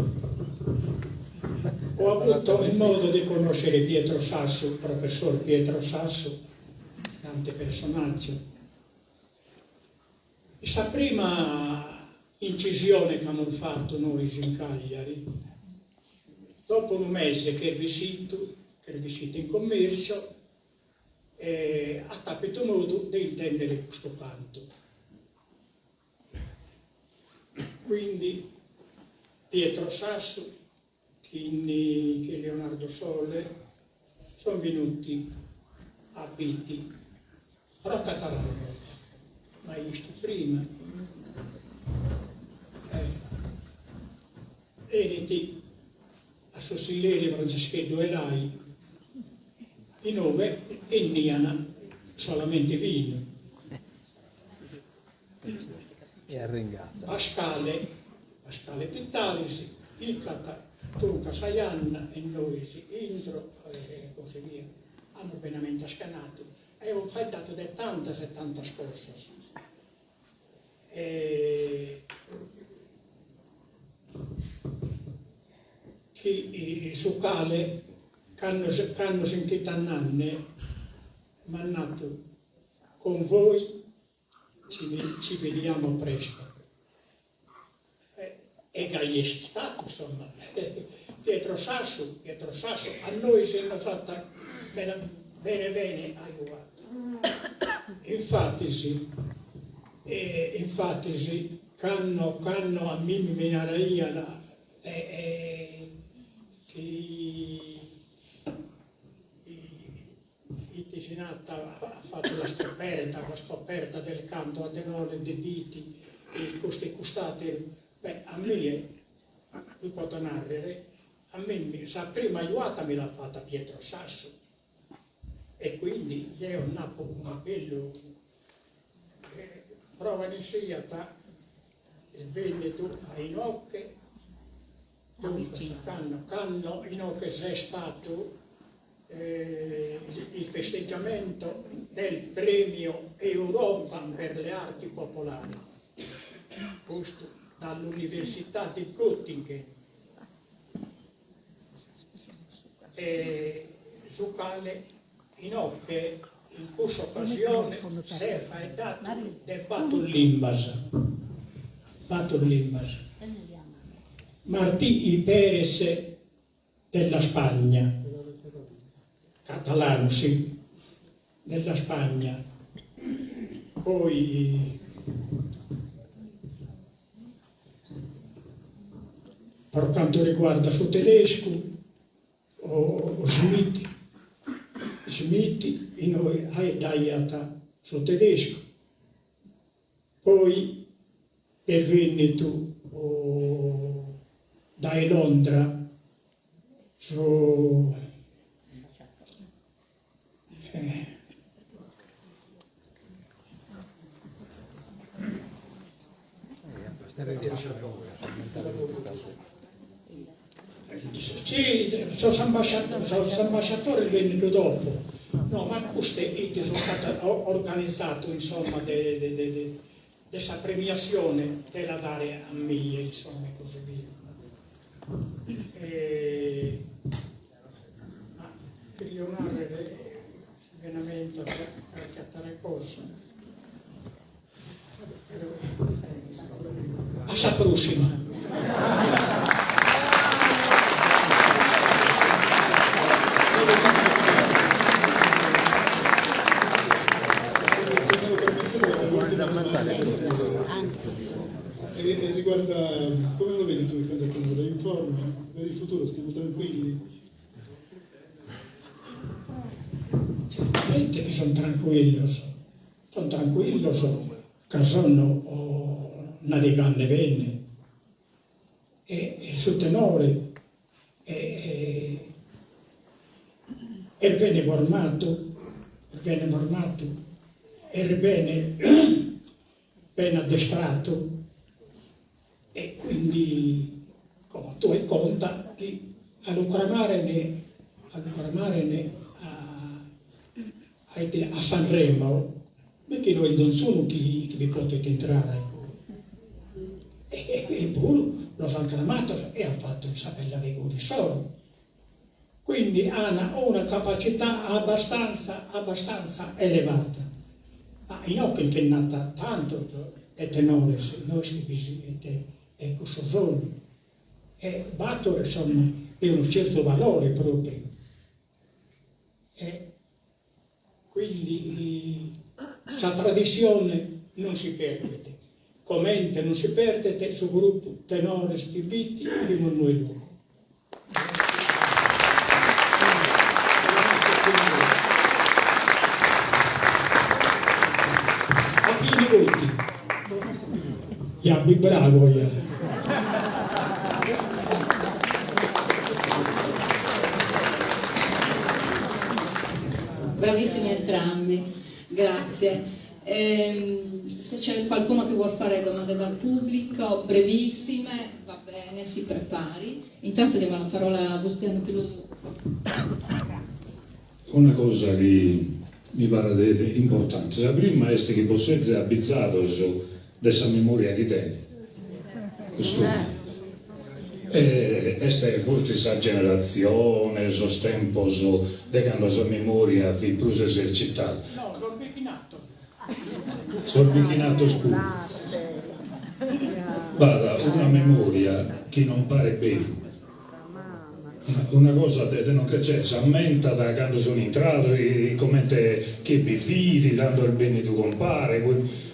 Ho avuto il modo di conoscere Pietro Sasso, il professor Pietro Sasso, grande personaggio. Sa prima incisione chi amus fatu nois in Cagliari, dopo unu mese chi est bessidu, chi est bessidu in commercio, e at apitu modu de intendere custu cantu. Quindi Pietro Sassu chin chin Leonardo Sole son venuti a Bitti pro Catalano, mai istu prima, enit a su tzilleri Francescheddu Elai, in ue 'endian solamente vinu. Pascale, Pascale Pittalis, picat, truncat sa janna e nois intro e così via. Amus finamentas chenadu e amus faeddadu de tantas e tantas cosas. E chi su cale cando cando si nch'it andande m'at natu con voi ci ci vediamo presto. E gai est istatu, insomma. Pietro Sassu, Pietro Sassu a nois nos at bene bene ajuadu. Infatis, infatis cando cando a mimmi mi naraiat chi ite si nat at fatu la scoperta, la scoperta del canto a tenore de Bitti e custu e cust'ateru, beh a mie, lu poto narrere, a mimmi sa prima ajuada mi l'at fata Pietro Sassu e quindi jeo nd'apo unu bellu prova ne siat est bennidu a inoghe Duncas, cando cando inoghe s'est fatu il festeggiamento del premio Europa per le arti popolari, custu dall'Università di Göttingen, e su cale inoghe in cussa occasione s'est faeddadu de bator limbas, bator limbas, Martí i Pérez della Spagna, catalanu si, della Spagna, poi pro cantu riguarda su tedescu o Schmidt, Schmidt inoghe faeddaiat su tedescu, poi est bennidu dae Londra su Si, sos ambasciadores bennidu dopo, no, ma custu it su ch'at organizadu insomma de de de sa premiassione de la dare a mie insomma e così via. E ma cherio narrer veramente carchi atera cosa. A sa prossima. Se me lo permettete, l'ultima domanda e riguarda come lo vedi tu il canto tenore? In forma? Per il futuro stiamo tranquilli? Certamente chi son trancuillos, son trancuillos ca sono navigande bene e su tenore est bene formadu, est bene formadu, est bene bene addestradu e quindi como tue conta chi a lu cramaren a lu cramaren a a Sanremo mi chi no est donzunu chi bi podet intrare e eppuru los an cramados e an fatu sa bella figura issoro Quindi an una capacità abbastanza abbastanza elevata. Ma inoghe nche nd'at tantos de tenores, no est chi bi siet cussu solu. E b'at insomma de unu certu valore propriu. E quindi sa tradissione non si perdet, comente non si perdet su gruppu Tenores di Bitti di Monnuelugu. A chini voti? Ja bi brago ja. Bravissimi entrambi, grazie. Ehm, se c'è qualcuno che vuol fare domande dal pubblico, brevissime, va bene, si prepari. Intanto diamo la parola a Bustianu Pilosu. Una cosa chi mi paret importante, sa prima est chi bos sezis abizados de sa memoria chi tenet custu e est fortzis sa generatzione, sos tempos de cando sa memoria fit prus esercitada. No, sos bichinatos. Sos bichinatos puru. B'at una memoria chi non paret beru. Una cosa de non crer, cioè s'ammentat cando sono intradu, comente chie bi fit, cando est bennidu compare,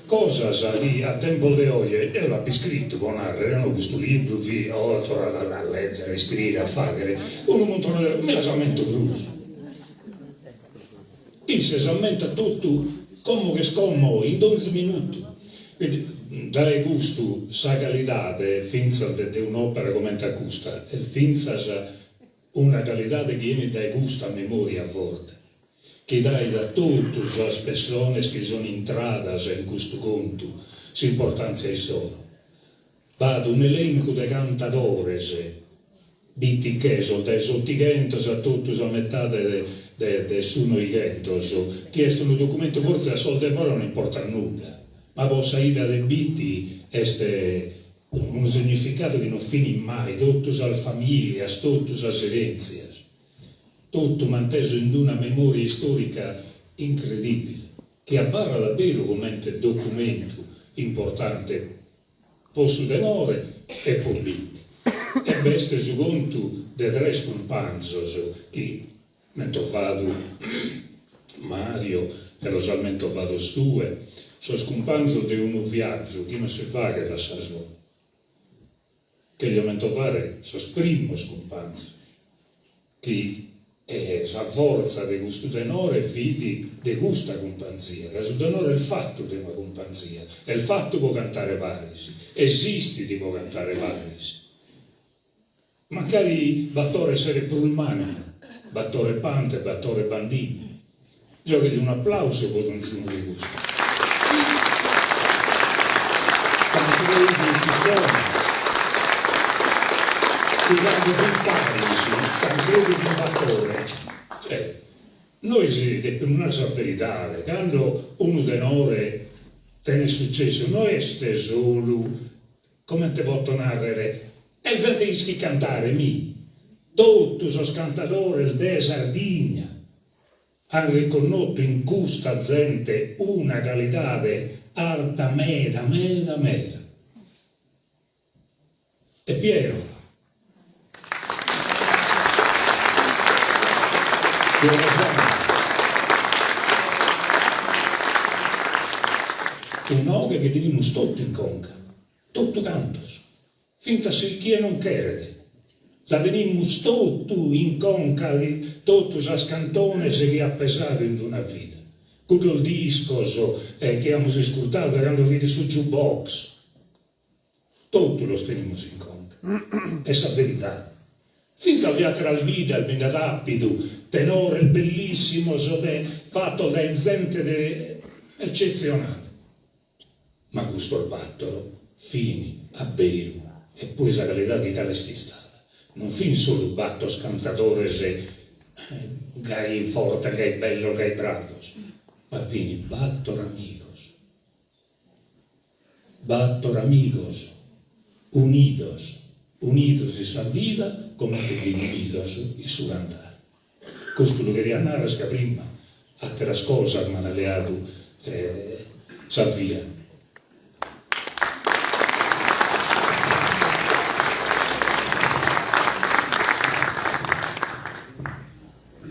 cosas chi a tempos de oje, eo l'apo iscritu po narrer, no, custu libru fit, oh torradu a lezer, a iscriere, a fagher, unu muntone de, mi las ammento prus. Isse s'ammentat totu como ch'est como, in donzi minutu. Quindi dae custu sa calidade fintzas de un'opera comente a custa est fintzas una calidade chi 'enit dae custa memoria forte, chi dait a totu sas pessones chi son intradas in custu contu s'importantzia issoro. B'at un'elencu de cantadores bitinchesos dae s'Otighentos a totu sa metade de su Noighentos, chi est unu documentu fortzis a sos de fora no importat nudda, ma po sa 'idda de Biti est unu significadu chi no finit mai, totu sas familias, totu sas erentzias, totu mantesu in una memoria istorica incredibile, chi abarrat a beru comente documentu importante Po su tenore e po Bitti. E b'est su contu de tres cumpanzos chi mentovadu Mario e los as mentovados tue, sos cumpanzos de unu viazu chi non si faghet a sa sola. Cheglio mentovare sos primos cumpanzos chi sa fortza de custu tenore fit de custa cumpanzia, ca su tenore est fatu de una cumpanzia, est fatu po cantare paris, esistit po cantare paris. Mancari Battore esseret prus mannu, Battore Pante e Battore Bandinu. Deo cheglio un'aplausu po donzunu de custos. bona, chi cando fin paris, Tancredi cun Battore, cioè, nois depimus narrer sa veridade, cando unu tenore tenet sucessu no est solu, comente poto narrer, est zente chi ischit cantare, mi, totu sos cantadores de Sardigna An riconnotu in custa zente una calidade arta meda meda meda. E Piero? Piero Sanna. Un'oghe chi tenimus totu in conca, totu cantos. Fintzas si chie non cheret. La tenimus totu in conca totu sas cantones chi at pesadu in d'una vida. Cuddos discos chi amus iscurtadu dae cando fit su jukebox. Totu los tenimus in conca. Est sa veridade. Fintzas de àteras biddas bi nd'at àpidu tenores bellissimos de fatos dae zente de eccetzionale. Ma custos battoro fin a beru, e poi sa calidade cale est istada, non fin solu battos cantadores gai fortes, gai bellos, gai bravos, ma fin battor amigos, battor amigos unidos, unidos in sa vida comente fin unidos in su cantare. Custu lu cheria narrer ca prima ateras cosas m'an leadu sa via.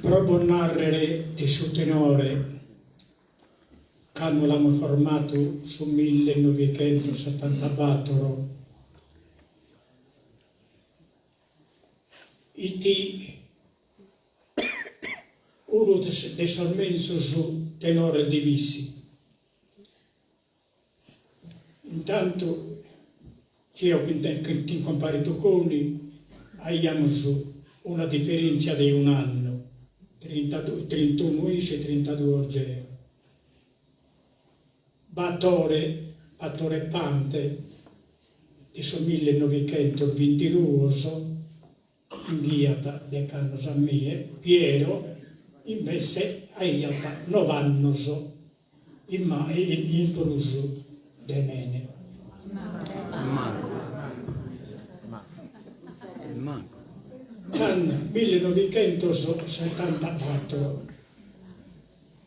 Pro bos narrer de su tenore, cando l'amus formadu su millenovichentossetantabatoro, It unu de sos menzus tenores de Bissi. Intantu jeo chin compare Tuconi aiamus una diferentzia de un'annu, trintunu issu e trintaduos jeo. Battore, Battore Pante, de su millenovichentosvintiduos, 'inghiat dech'annos a mie, Piero invece aiat nov'annos in in prus de mene. Annu millenovichentossetantabatoro.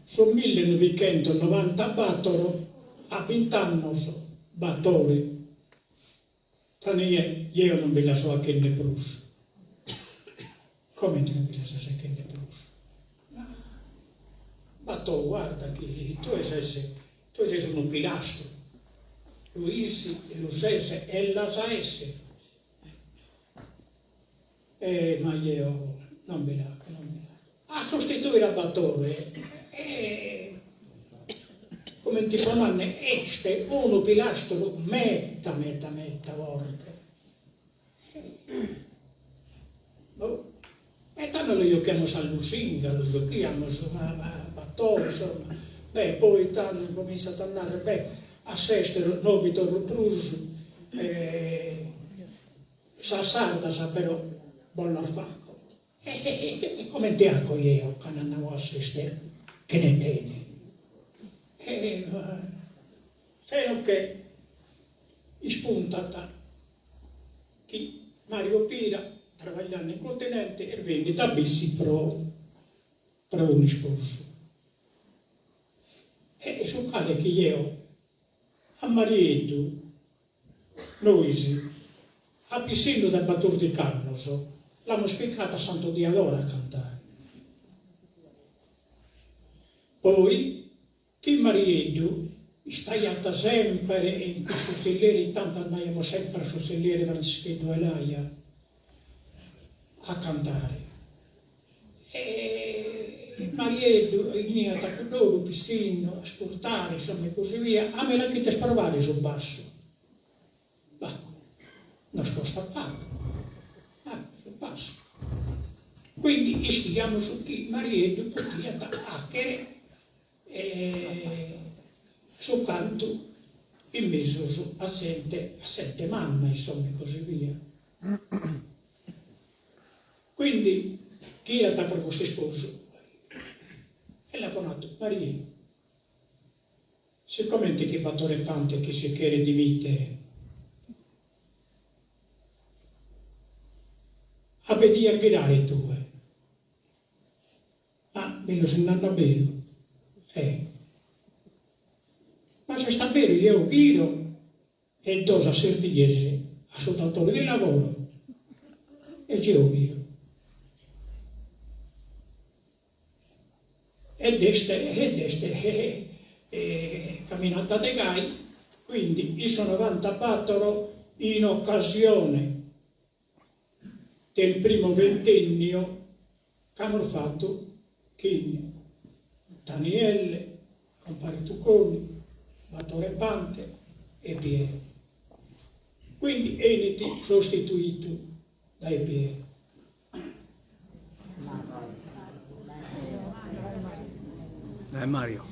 Su millenovichentosnovantabatoro, a bint'annos, Battore, tando jeo non bi la so achende prus. Comente non bi la ses achende prus? Ma Battò, guarda chi tue ses, tue ses unu pilastru, lu 'is, lu ses e l'as a esser. E ma jeo non bi l'aco, non bi l'aco. A sostituire a Battore e comente po narrer est unu pilastru meta meta meta forte. Boh. E tando lu giochiamus a lusinga, lu giochiamus, ma ma Battore insomma. Beh, poi tando incominzat a narrer, beh, a s'esteru no bi torro prus e Sas sardas però bos las faco. E comente aco jeo cando andao a s'esteru chene tene? E seno che ispuntat chi Mario Pira trabagliende in continente est bennidu a Bissi pro pro un'isposu. E su cale chi jeo a Marieddu Nois, a pitzinnu de batòrdich'annos, l'amus picadu a Santu Diadore a cantare. Poi, chin Marieddu istaiat semper in cussu tzilleri, tantu andaiamus semper a su tzilleri Frantzischeddu 'e Laia a cantare. E Marieddu 'eniat a cudd'oru pitzinnu a ascurtare, insomma, e così via, a mi la cherides provare su bassu? Bah, nos costat pagu, ah, su bassu. Quindi ischiamus chi Marieddu podiat 'achere su cantu. In mesus a zente, a zente manna, insomma, e così via. Quindi ghirat pro custu isposu e l'apo natu, Marie, sicomente chi b'at Tore Pante chi si cheret dimitere, a bi dias ghirare tue? Ma mi lu ses nande a beru? Eh. Ma s'est a beru jeo ghiro e do sas ses dies a su datore di lavoro e jeo ghiro. Ed est ed est caminat de gai, quindi in su novantabatoro in occasione del primo ventennio ch'amus fatu chin Daniele, compare Tuconi, Battore Pante e Piero. Quindi 'enit sostituitu dae Piero. Dae Mario.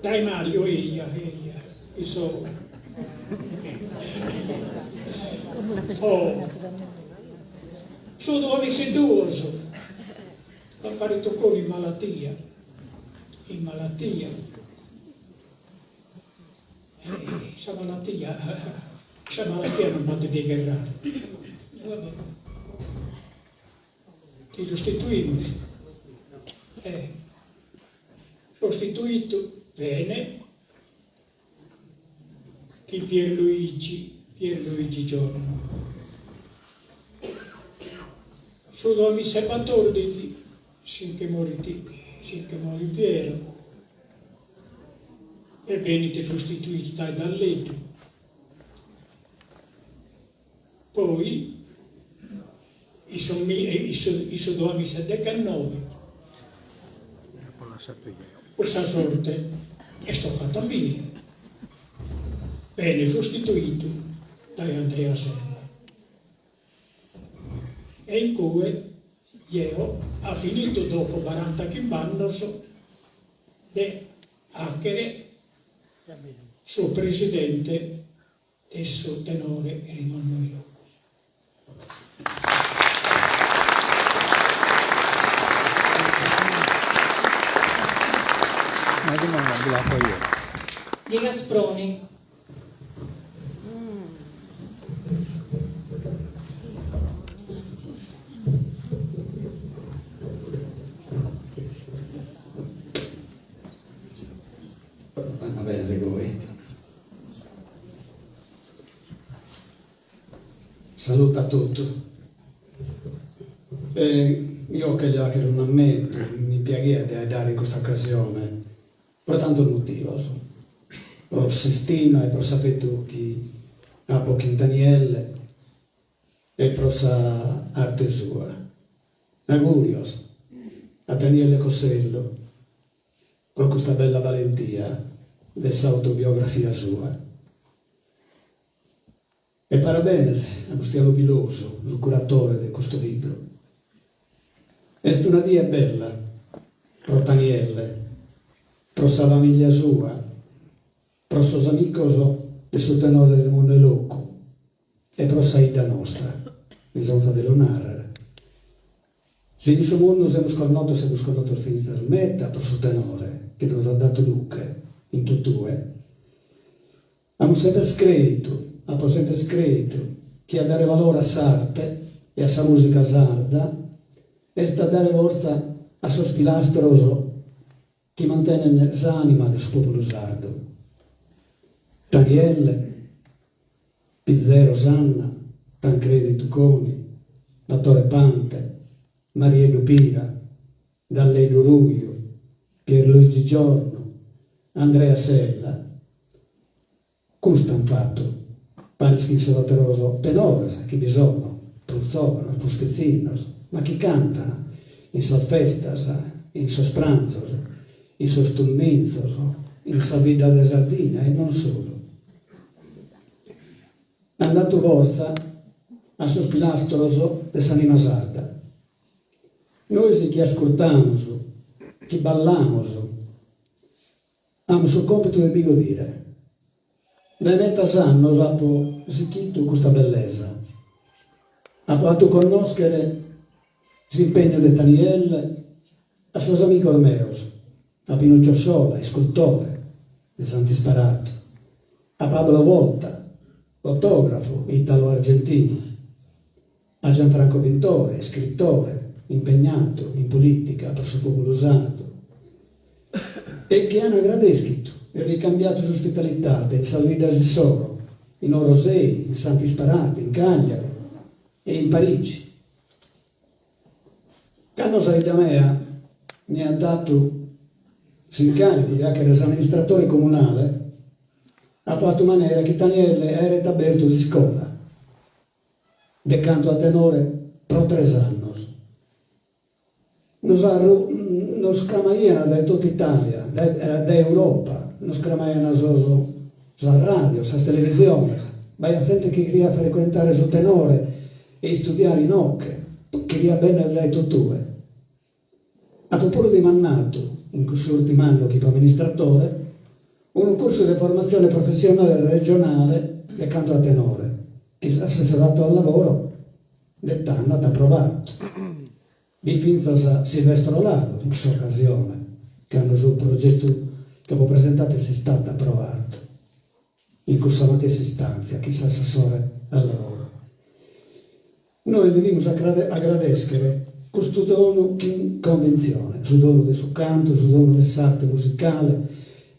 Dae Mario, eia, eia, iso. Oh. Su duamizaeduos, compare Tuconi in malatia, in malatia. Sa malatia, sa malatia non b'at de gherrare. Ti sostituimus. E sostituitu bene chin Pierluigi, Pierluigi Giorno. Su duamizaebatòrdighi si nche morit, si nche morit Piero e benit sostituitu dae Dalleddu. Poi in su in su duamizaedechennoe cussa sorte est tocata a mie, bene sostituitu dae Andrea Sella. E in cue jeo apo finitu dopo barantachimb'annos de 'achere su presidente de su tenore 'e Monnoi Locu. Una domanda bi l'apo io. Di Gasproni. Va bene de goi. Salude a totu. Eo cheria 'achere un'ammentu, mi piaghiat de 'aeddare in custa occasione, pro tantos motivos, pro s'istima e pro s'afetu chi apo chin Daniele e pro sa arte sua. Augurios a Daniele Cossello pro custa bella balentia de s'autobiografia sua. E parabenes a Bustianu Pilosu, su curatore de custu libru. Est una die bella pro Tanielle, pro sa famìllia sua, pro sos amicos de su tenore de Monne Locu e pro sa 'idda nostra, bisonzat de lu nàrrere. Si in su mundu semus connotos semus connotos fintzas meda pro su tenore chi nos at datu luche in totue. Amus semper crèitu, apo semper crèitu chi a dare valore a s'arte e a sa mùsica sarda est a dare fortza a sos pilastros chi mantenen s'ànima de su pòpulu sardu. Tanielle, Pitzero Sanna, Tancredi Tuconi, Battore Pante, Marieddu Pira, Dalleddu Ruju, Pierluigi Giorno, Andrea Sella. Custu an fatu, paris chin sos àteros tenores chi bi sono, prus zòvanos, prus pitzinnos, ma chi cantan in sas festas, in sos pranzos, in sos tumminzos, in sa bidda de Sardigna e non solu. An datu fortza a sos pilastros de s'anima sarda. Nois chi ascurtamus, chi ballamus, amus su còmpitu de bi godire. Dae medas annos apo sichitu custa bellesa. Apo atu connòschere s'impegnu de Tanielle a sos amigos meos, a Pinuccio Sciola, iscultore de Santu Isparatu, a Pablo Volta, fotògrafu italo-argentinu, a Gianfranco Pintore, iscritore impegnadu in polìtica pro su pòpulu sardu e chi an agradèschidu e ricambiadu s'ospitalitade in sas biddas issoro, in Orosei, in Santu Isparatu, in Cagliari e in Parigi. Cando sa 'idda mea mi at datu s'incàrigu de 'achere s'amministratore comunale, apo 'atu manera chi Tanielle aeret abertu s'iscola de cantu a tenore pro tres annos. Nos nos cramaian dae totu Italia, dae Europa, nos cramaian sos sas radios, sas televisiones, b'aiat zente chi cheriat frecuentare su tenore e istudiare inoche, cheriat benner dae totue. Apo puru dimandadu, in cussu ùrtimu annu chi fio amministratore, unu cursu de formatzione professionale regionale de cantu a tenore, chi s'assessoratu al lavoro de tando at aprovadu. Bi fintzas Silvestro Ladu in cussa ocasione, cando su progetu chi apo presentadu est istadu aprovadu in cussa matessi istàntzia chin s'assessore al lavoro. Nois devimus agradèschere custu donu chin convintzione, su donu de su cantu, su donu de s'arte musicale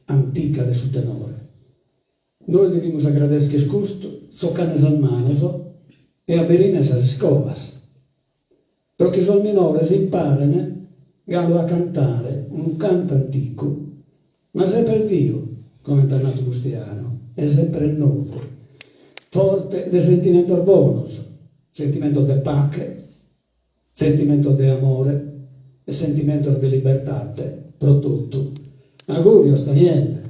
antica de su tenore. Nois devimus agradèschere custu tzocande sas manos e aberinde sas iscolas, pro chi sos minores imparen galu a cantare unu cantu anticu, ma semper viu, comente at natu Bustianu, e semper novu, forte de sentimentos bonos, sentimentos de pache, sentimentos de amore e sentimentos de libertate pro totu. Augùrios Tanielle!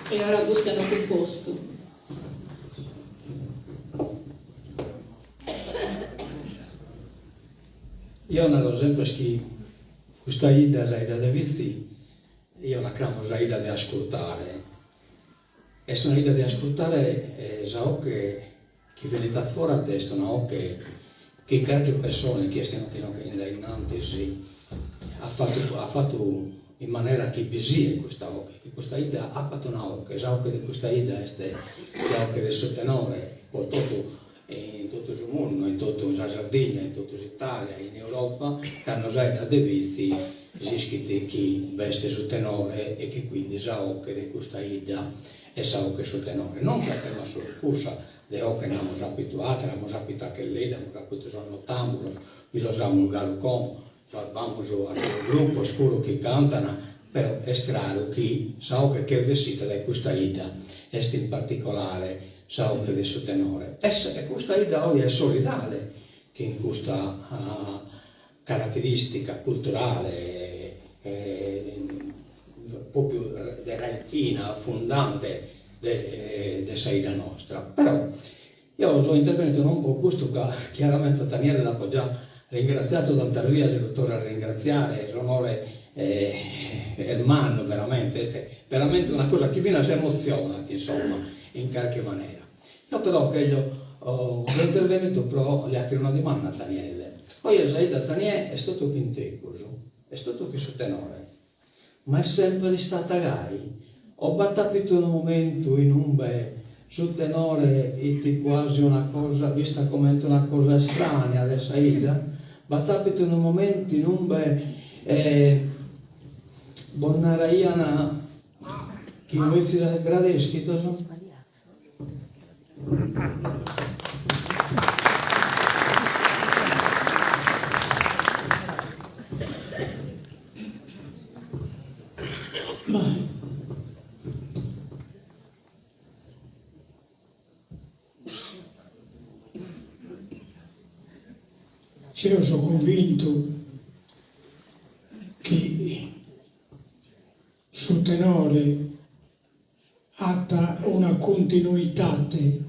E ora Bustianu Cumpostu. Io naro sempre chi custa 'idda, sa 'idda de Vitzi, io la cramo sa 'idda de ascurtare Est una 'idda de ascurtare sa 'oche chi benit a fora est una 'oche chi carchi pessone chi est inoghe in dae innantis at fatu at fatu in manera chi bi siet custa 'oche, chi custa 'idda apat una 'oche, sa 'oche de custa 'idda est sa 'oche de su tenore po totu in totu su mundu, in totu sa Sardigna, in totu s'Italia, in Europa, cando s'aeddat de Vitzi s'ischit chi b'est su tenore e chi quindi sa 'oche de custa 'idda est sa 'oche 'e su tenore. Non chi apemus solu cussa, de 'oche nd'amus apitu atera, amus apitu a Chelledda, amus apitu sos Nottambulos, bi los amus galu como, b'amus ateros grupos puru chi cantan, però est craru chi sa 'oche ch'est bessita dae custa 'idda est in particolare sa 'oche de su tenore. E custa 'idda oje est solidale chin custa carateristica culturale propriu de raichina fundante de sa 'idda nostra. Però eo so intervenutu non pro custu ca chiaramente a Tanielle l'apo già ringratziatu tantas bias e lu torro a ringratziare, s'onore est mannu veramente, est veramente una cosa chi finas emotzionat insomma in carchi manera. Eo però cheglio so intervenutu pro li 'achere una dimanda a Tanielle. Oje sa 'idda Taniè est totu chin tecus, est totu chin su tenore, ma est semper istata gai? O b'at apitu unu momentu in umbe su tenore 'it quasi una cosa vista comente una cosa estranea de sa 'idda? B'at apitu unu momentu in umbe bos naraian chi no 'izis agradeschidos? Zeo so cunvintu chi su tenore at una continuitate.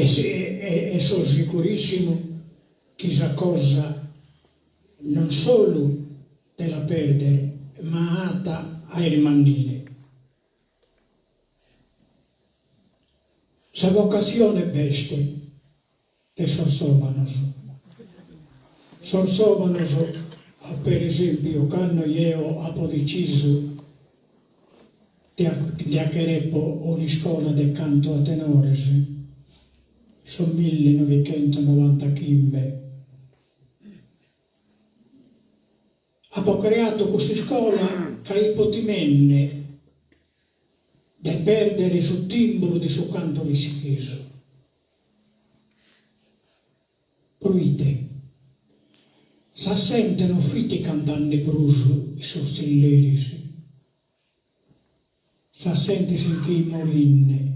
E e so sicurissimu chi sa cosa non solu de la perdere ma at a irmannire. Sa vocassione b'est de sos zòvanos. Sos zòvanos, per esèmpiu, cando jeo apo detzisu de de acherepo un'iscola de cantu a tenores, su millenovichentonovantaghimbe, Apo creatu custa iscola ca ipo timende de pèrdere su timbru de su cantu vitzichesu. Proite sa zente non fit cantende prus in sos tzilleris, sa zente si nch'it morinde.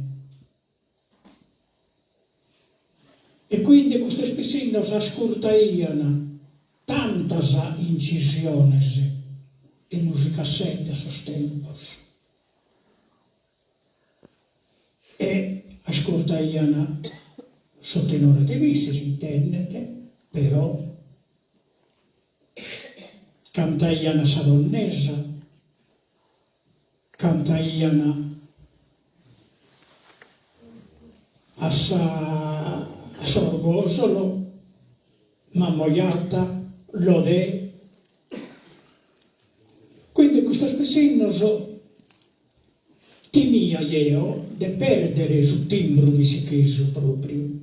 E quindi custos pitzinnos ascurtaian tantas incisiones de musicassette a sos tempos e ascurtaian su tenore de Bitzi, s'intendet, però cantaian sa donnesa Cantaian a sa a s'Orgosolo, Mamoiada, Lodè. Quindi custos pitzinnos timia jeo de perdere su timbru vitzichesu propriu,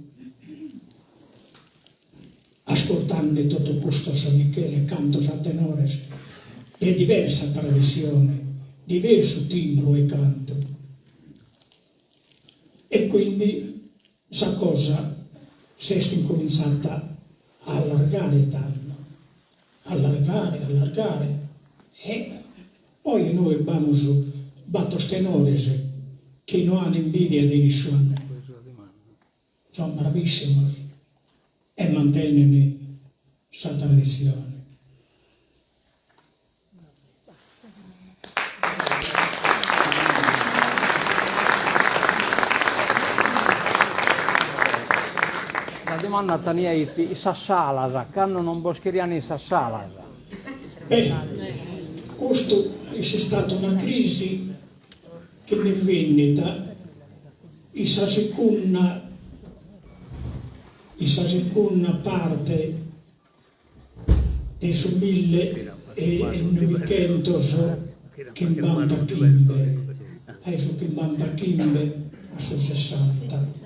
ascurtande totu custos Michele cantos a tenores de diversa tradissione, diversu timbru 'e cantu. E quindi sa cosa s'est incomintzata a allargare tando, allargare, allargare e oje nois b'amus bator tenores chi no an imbidia de nisciunu. Son bravissimos e mantenen sa traditzione. La dimanda tenia fit sas salas, cando non bos cherian in sas salas. Beh, custu est istata una crisi chi nd'est bennida in sa secunda in sa secunda parte de su mille e novichentos chimbantachimbe, dae su chimbantachimbe a su sessanta.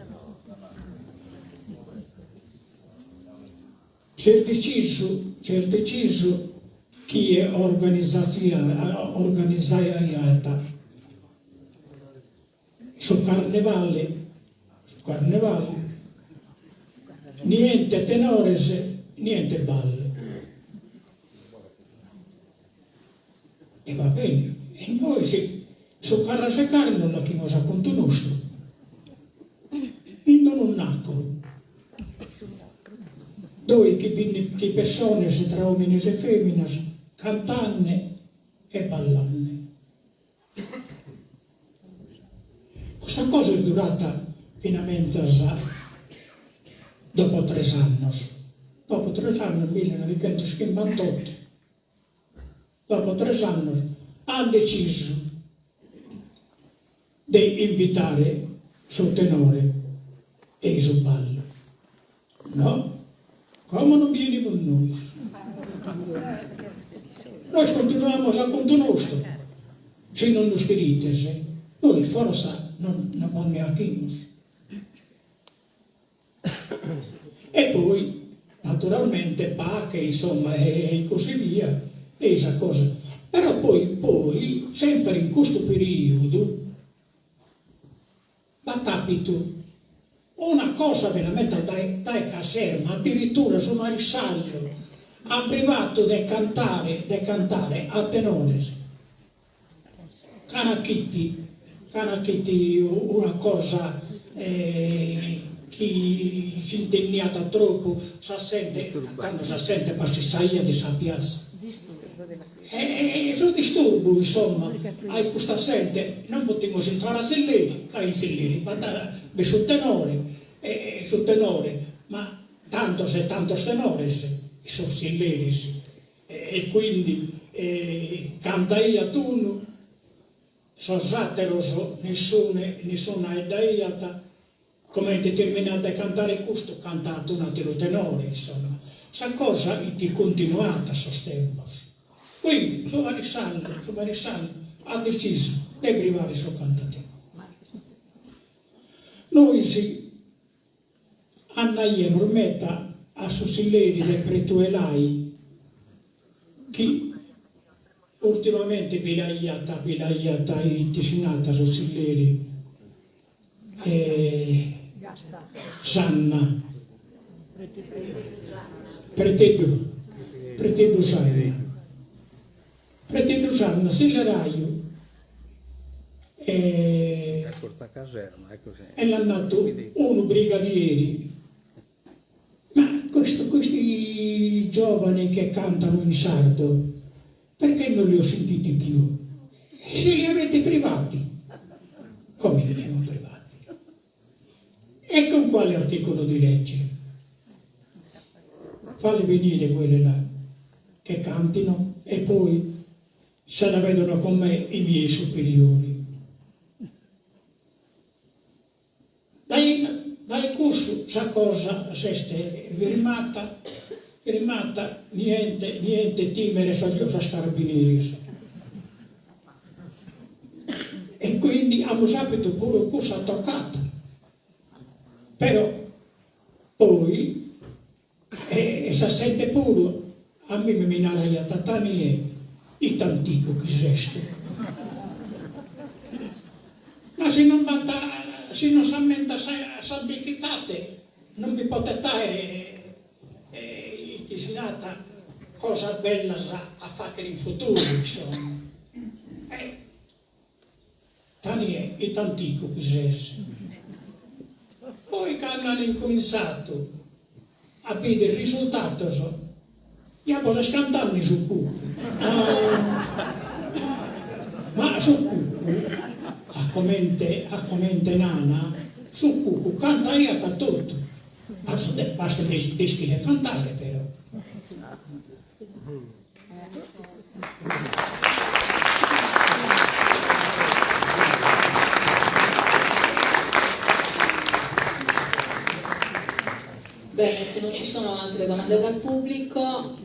S'est decisu s'est decisu chie organizaiat su carnevale su carnevale niente tenores niente balle e va bene e nois su carrasecare nos l'achimos a contu nostru in unu nacru ddoi chi chi pessones tra omines e feminas cantande e ballande. Custa cosa est durata finamentas dopo tres annos, dopo tres annos, millenovichentoschimbantotto, dopo tres annos an decisu de invitare su tenore e i su ballu. No, como non bi 'enimus nois. Nois continuamus a contu nostru, si non nos cherides, nois fortza non non bos nde 'achimus. E poi, naturalmente, pache, insomma, e così via, e sa cosa. Però poi poi, sempre in custu periodu, B'at àpitu una cosa veramente dae dae caserma, addirittura su marisciallu at privatu de cantare de cantare a tenores ca nach'it ca nach'it una cosa chi s'intenniat tropu sa zente cando sa zente passissaiat in sa piatza. E su disturbu, insomma, a custa zente non potimus intrare a tzilleri, ca in tzilleri b'at su tenore. E su tenore, ma tantos e tantos tenores in sos tzilleris, e quindi cantaiat unu, sos àteros nissune nissunu 'aeddaiat, comente terminat de cantare custu cantat un'àteru tenore, insomma, sa cosa 'it continuata sos tempos. Quindi su marisciallu su marisciallu at detzisu de privare su cantu a tenore. Nois andaiamus meda a su tzilleri de Pretu 'Elai chi urtimamente bi l'aiat bi l'aiat ite si nat su tzilleri Sanna Preteddu Preteddu Sanna Preteddu Sanna tzilleraju e e l'at natu unu brigadieri, ma questo questi giovani che cantano in sardo perché non li ho sentiti più? E se li avete privati? Come li abbiamo privati? E con quale articolo di legge? Falli venire quelli là che cantino e poi se la vedono con me i miei superiori. Dai dai cussu sa cosa s'est firmata, firmata, niente niente timere sos carabineris. E quindi amus apidu puru cussa tocata. Però poi E sa zente puru a mimi mi naraiat Tanie, ite antigu chi ses. Ma si non b'at, si non s'ammentat s'antichitate non bi potet aere ite si nat cosas bellas a fagher in futuru, insomma. E Tanie, ite antigu chi ses. Poi cando an incumintzadu a bider risultados, ja bos est cantande su cucu. Ma su cucu, a comente a comente nana, su cucu cantaiat a totu, basta de ischire cantare però. Bene, se non ci sono altre domande dal pubblico,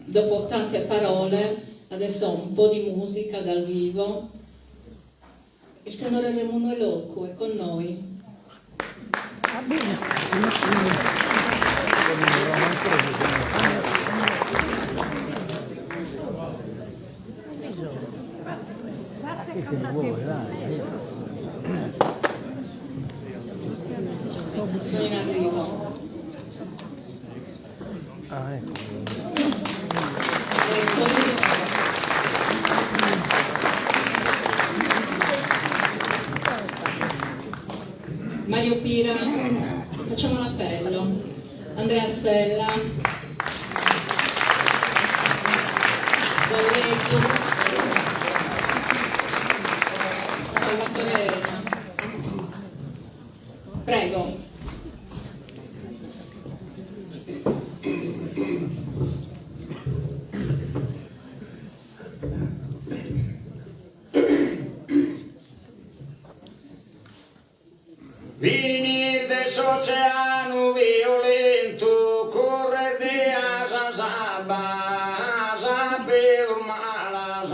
dopo tante parole, adesso un po' di musica dal vivo. Il tenore Remunnu 'e Locu è con noi. Sono in arrivo. Ah, ecco. Mario Pira, facciamo l'appello. Andrea Sella, Valleggio, Salvatore Erna. Prego. Finir de s'oceanu violentu currer dias s'abba sas peus malas.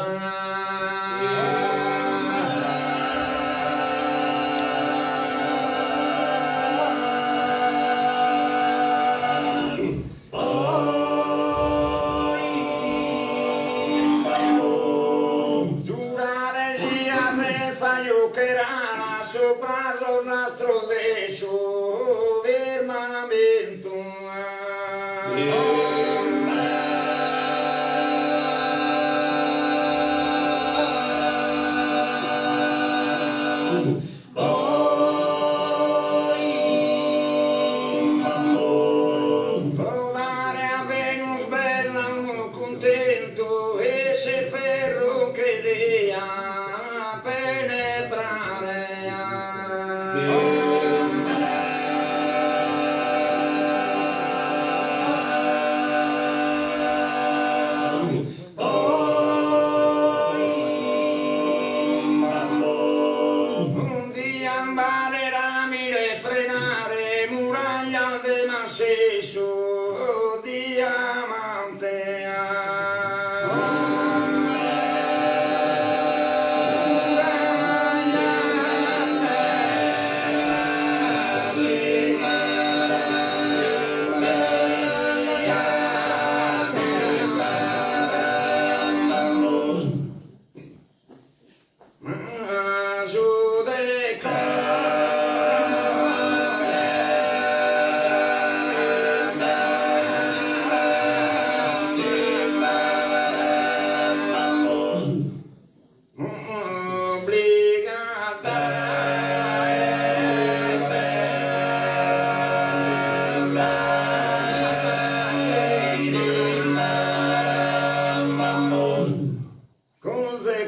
Durare siat senza jucherana subra sos nastros de su firmamentu. de massissu diamante.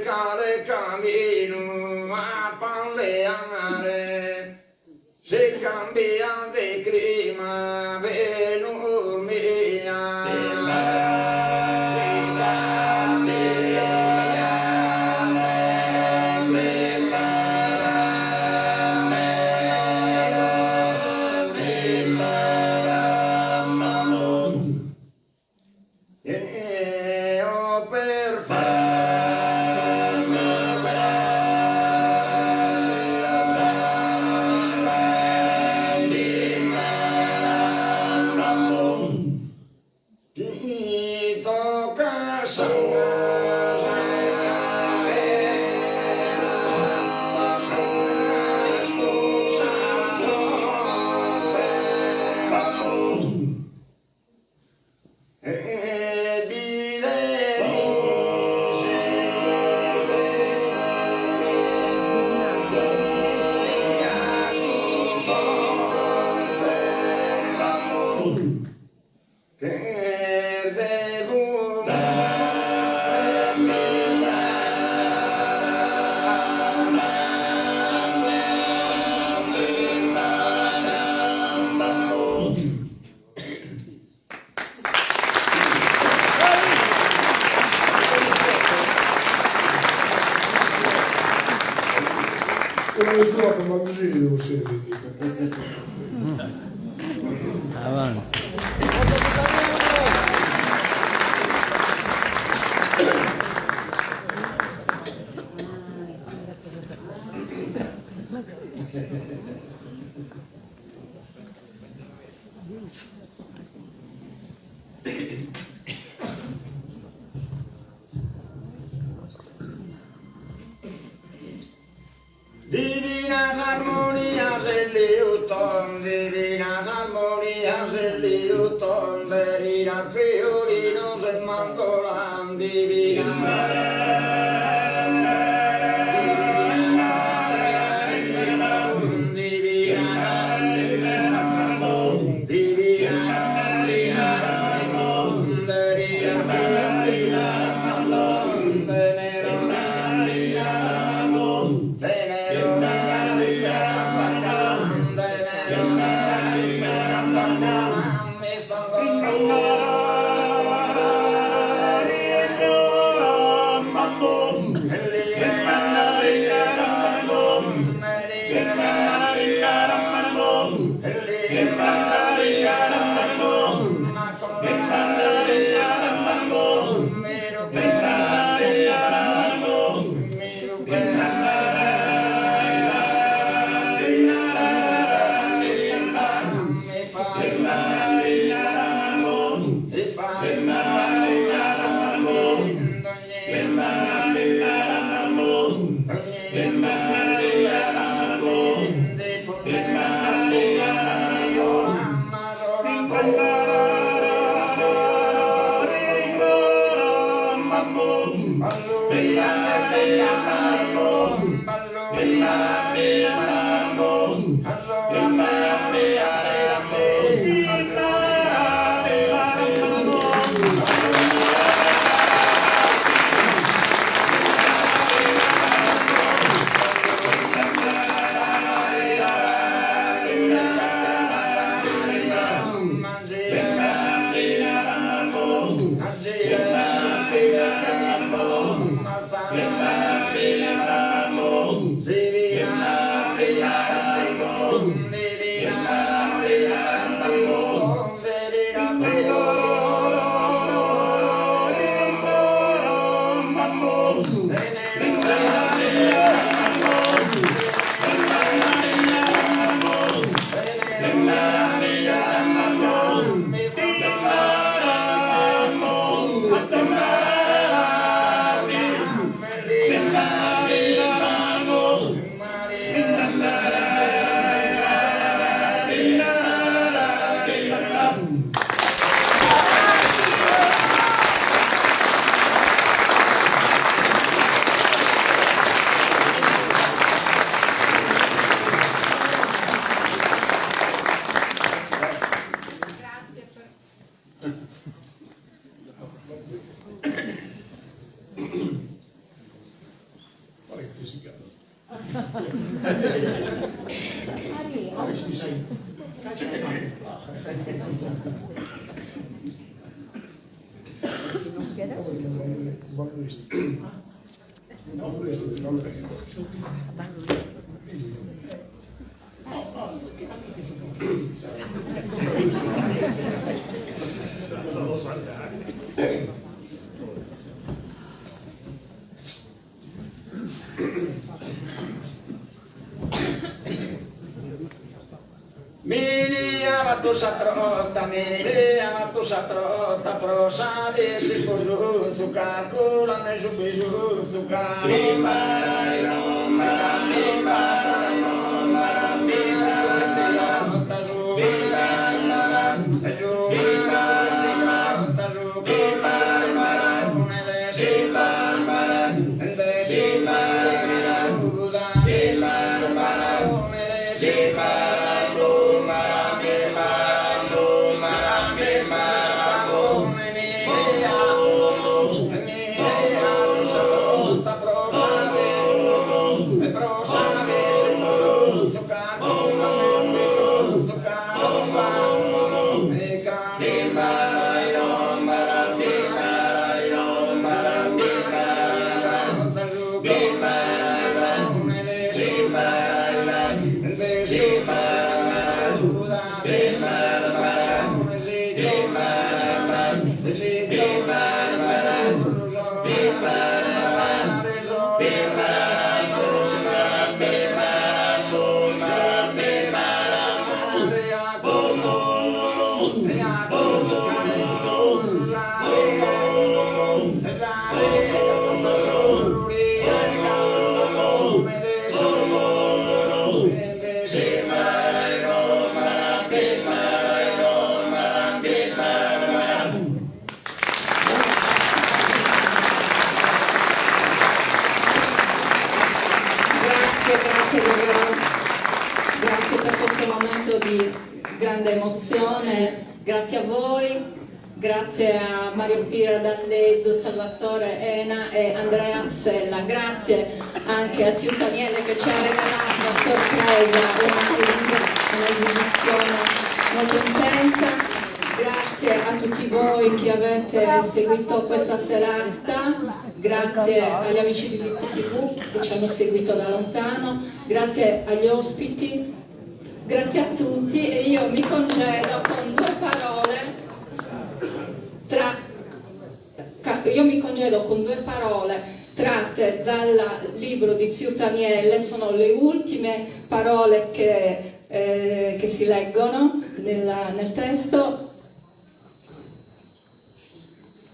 Cale caminu ap'a leare si cambiat de clima Venus mia. Eo per Chi tocat sa Una sua come così servit. Avanti. Divinas armonias e liuton, divinas armonias e liuton, derinas fiorinos e mandolan, divinas. Mi liabat sa trota, mi liabat sa trota, pro sa die si posuzu, carculande su bisuzu, ca. Grazie, grazie davvero. Grazie per questo momento di grande emozione. Grazie a voi, grazie a Mario Pira, Dandeddu, Salvatore Ena e Andrea Sella. Grazie anche a Tziu Taniele che ci ha regalato a sorpresa un'esibizione molto intensa. Grazie a tutti voi che avete seguito questa serata, grazie agli amici di Bitzi TV che ci hanno seguito da lontano, grazie agli ospiti, grazie a tutti e io mi congedo con due parole tra, io mi congedo con due parole tratte dal libro di Tziu Taniele, sono le ultime parole che si leggono nel testo.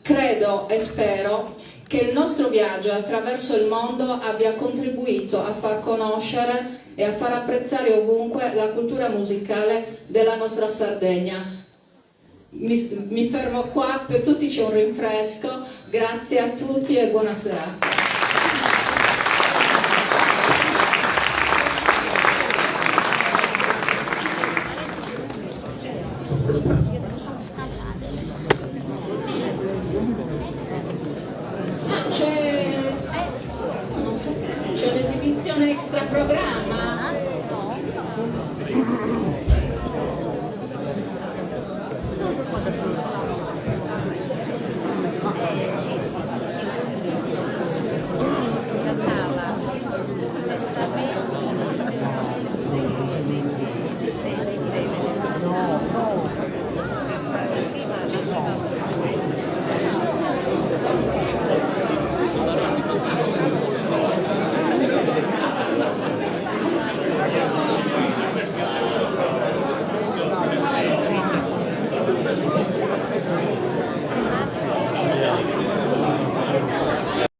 Credo e spero che il nostro viaggio attraverso il mondo abbia contribuito a far conoscere e a far apprezzare ovunque la cultura musicale della nostra Sardegna. Mi fermo qua, per tutti c'è un rinfresco, grazie a tutti e buona serata. Ah, c'è, non so, c'è un'esibizione extra programma?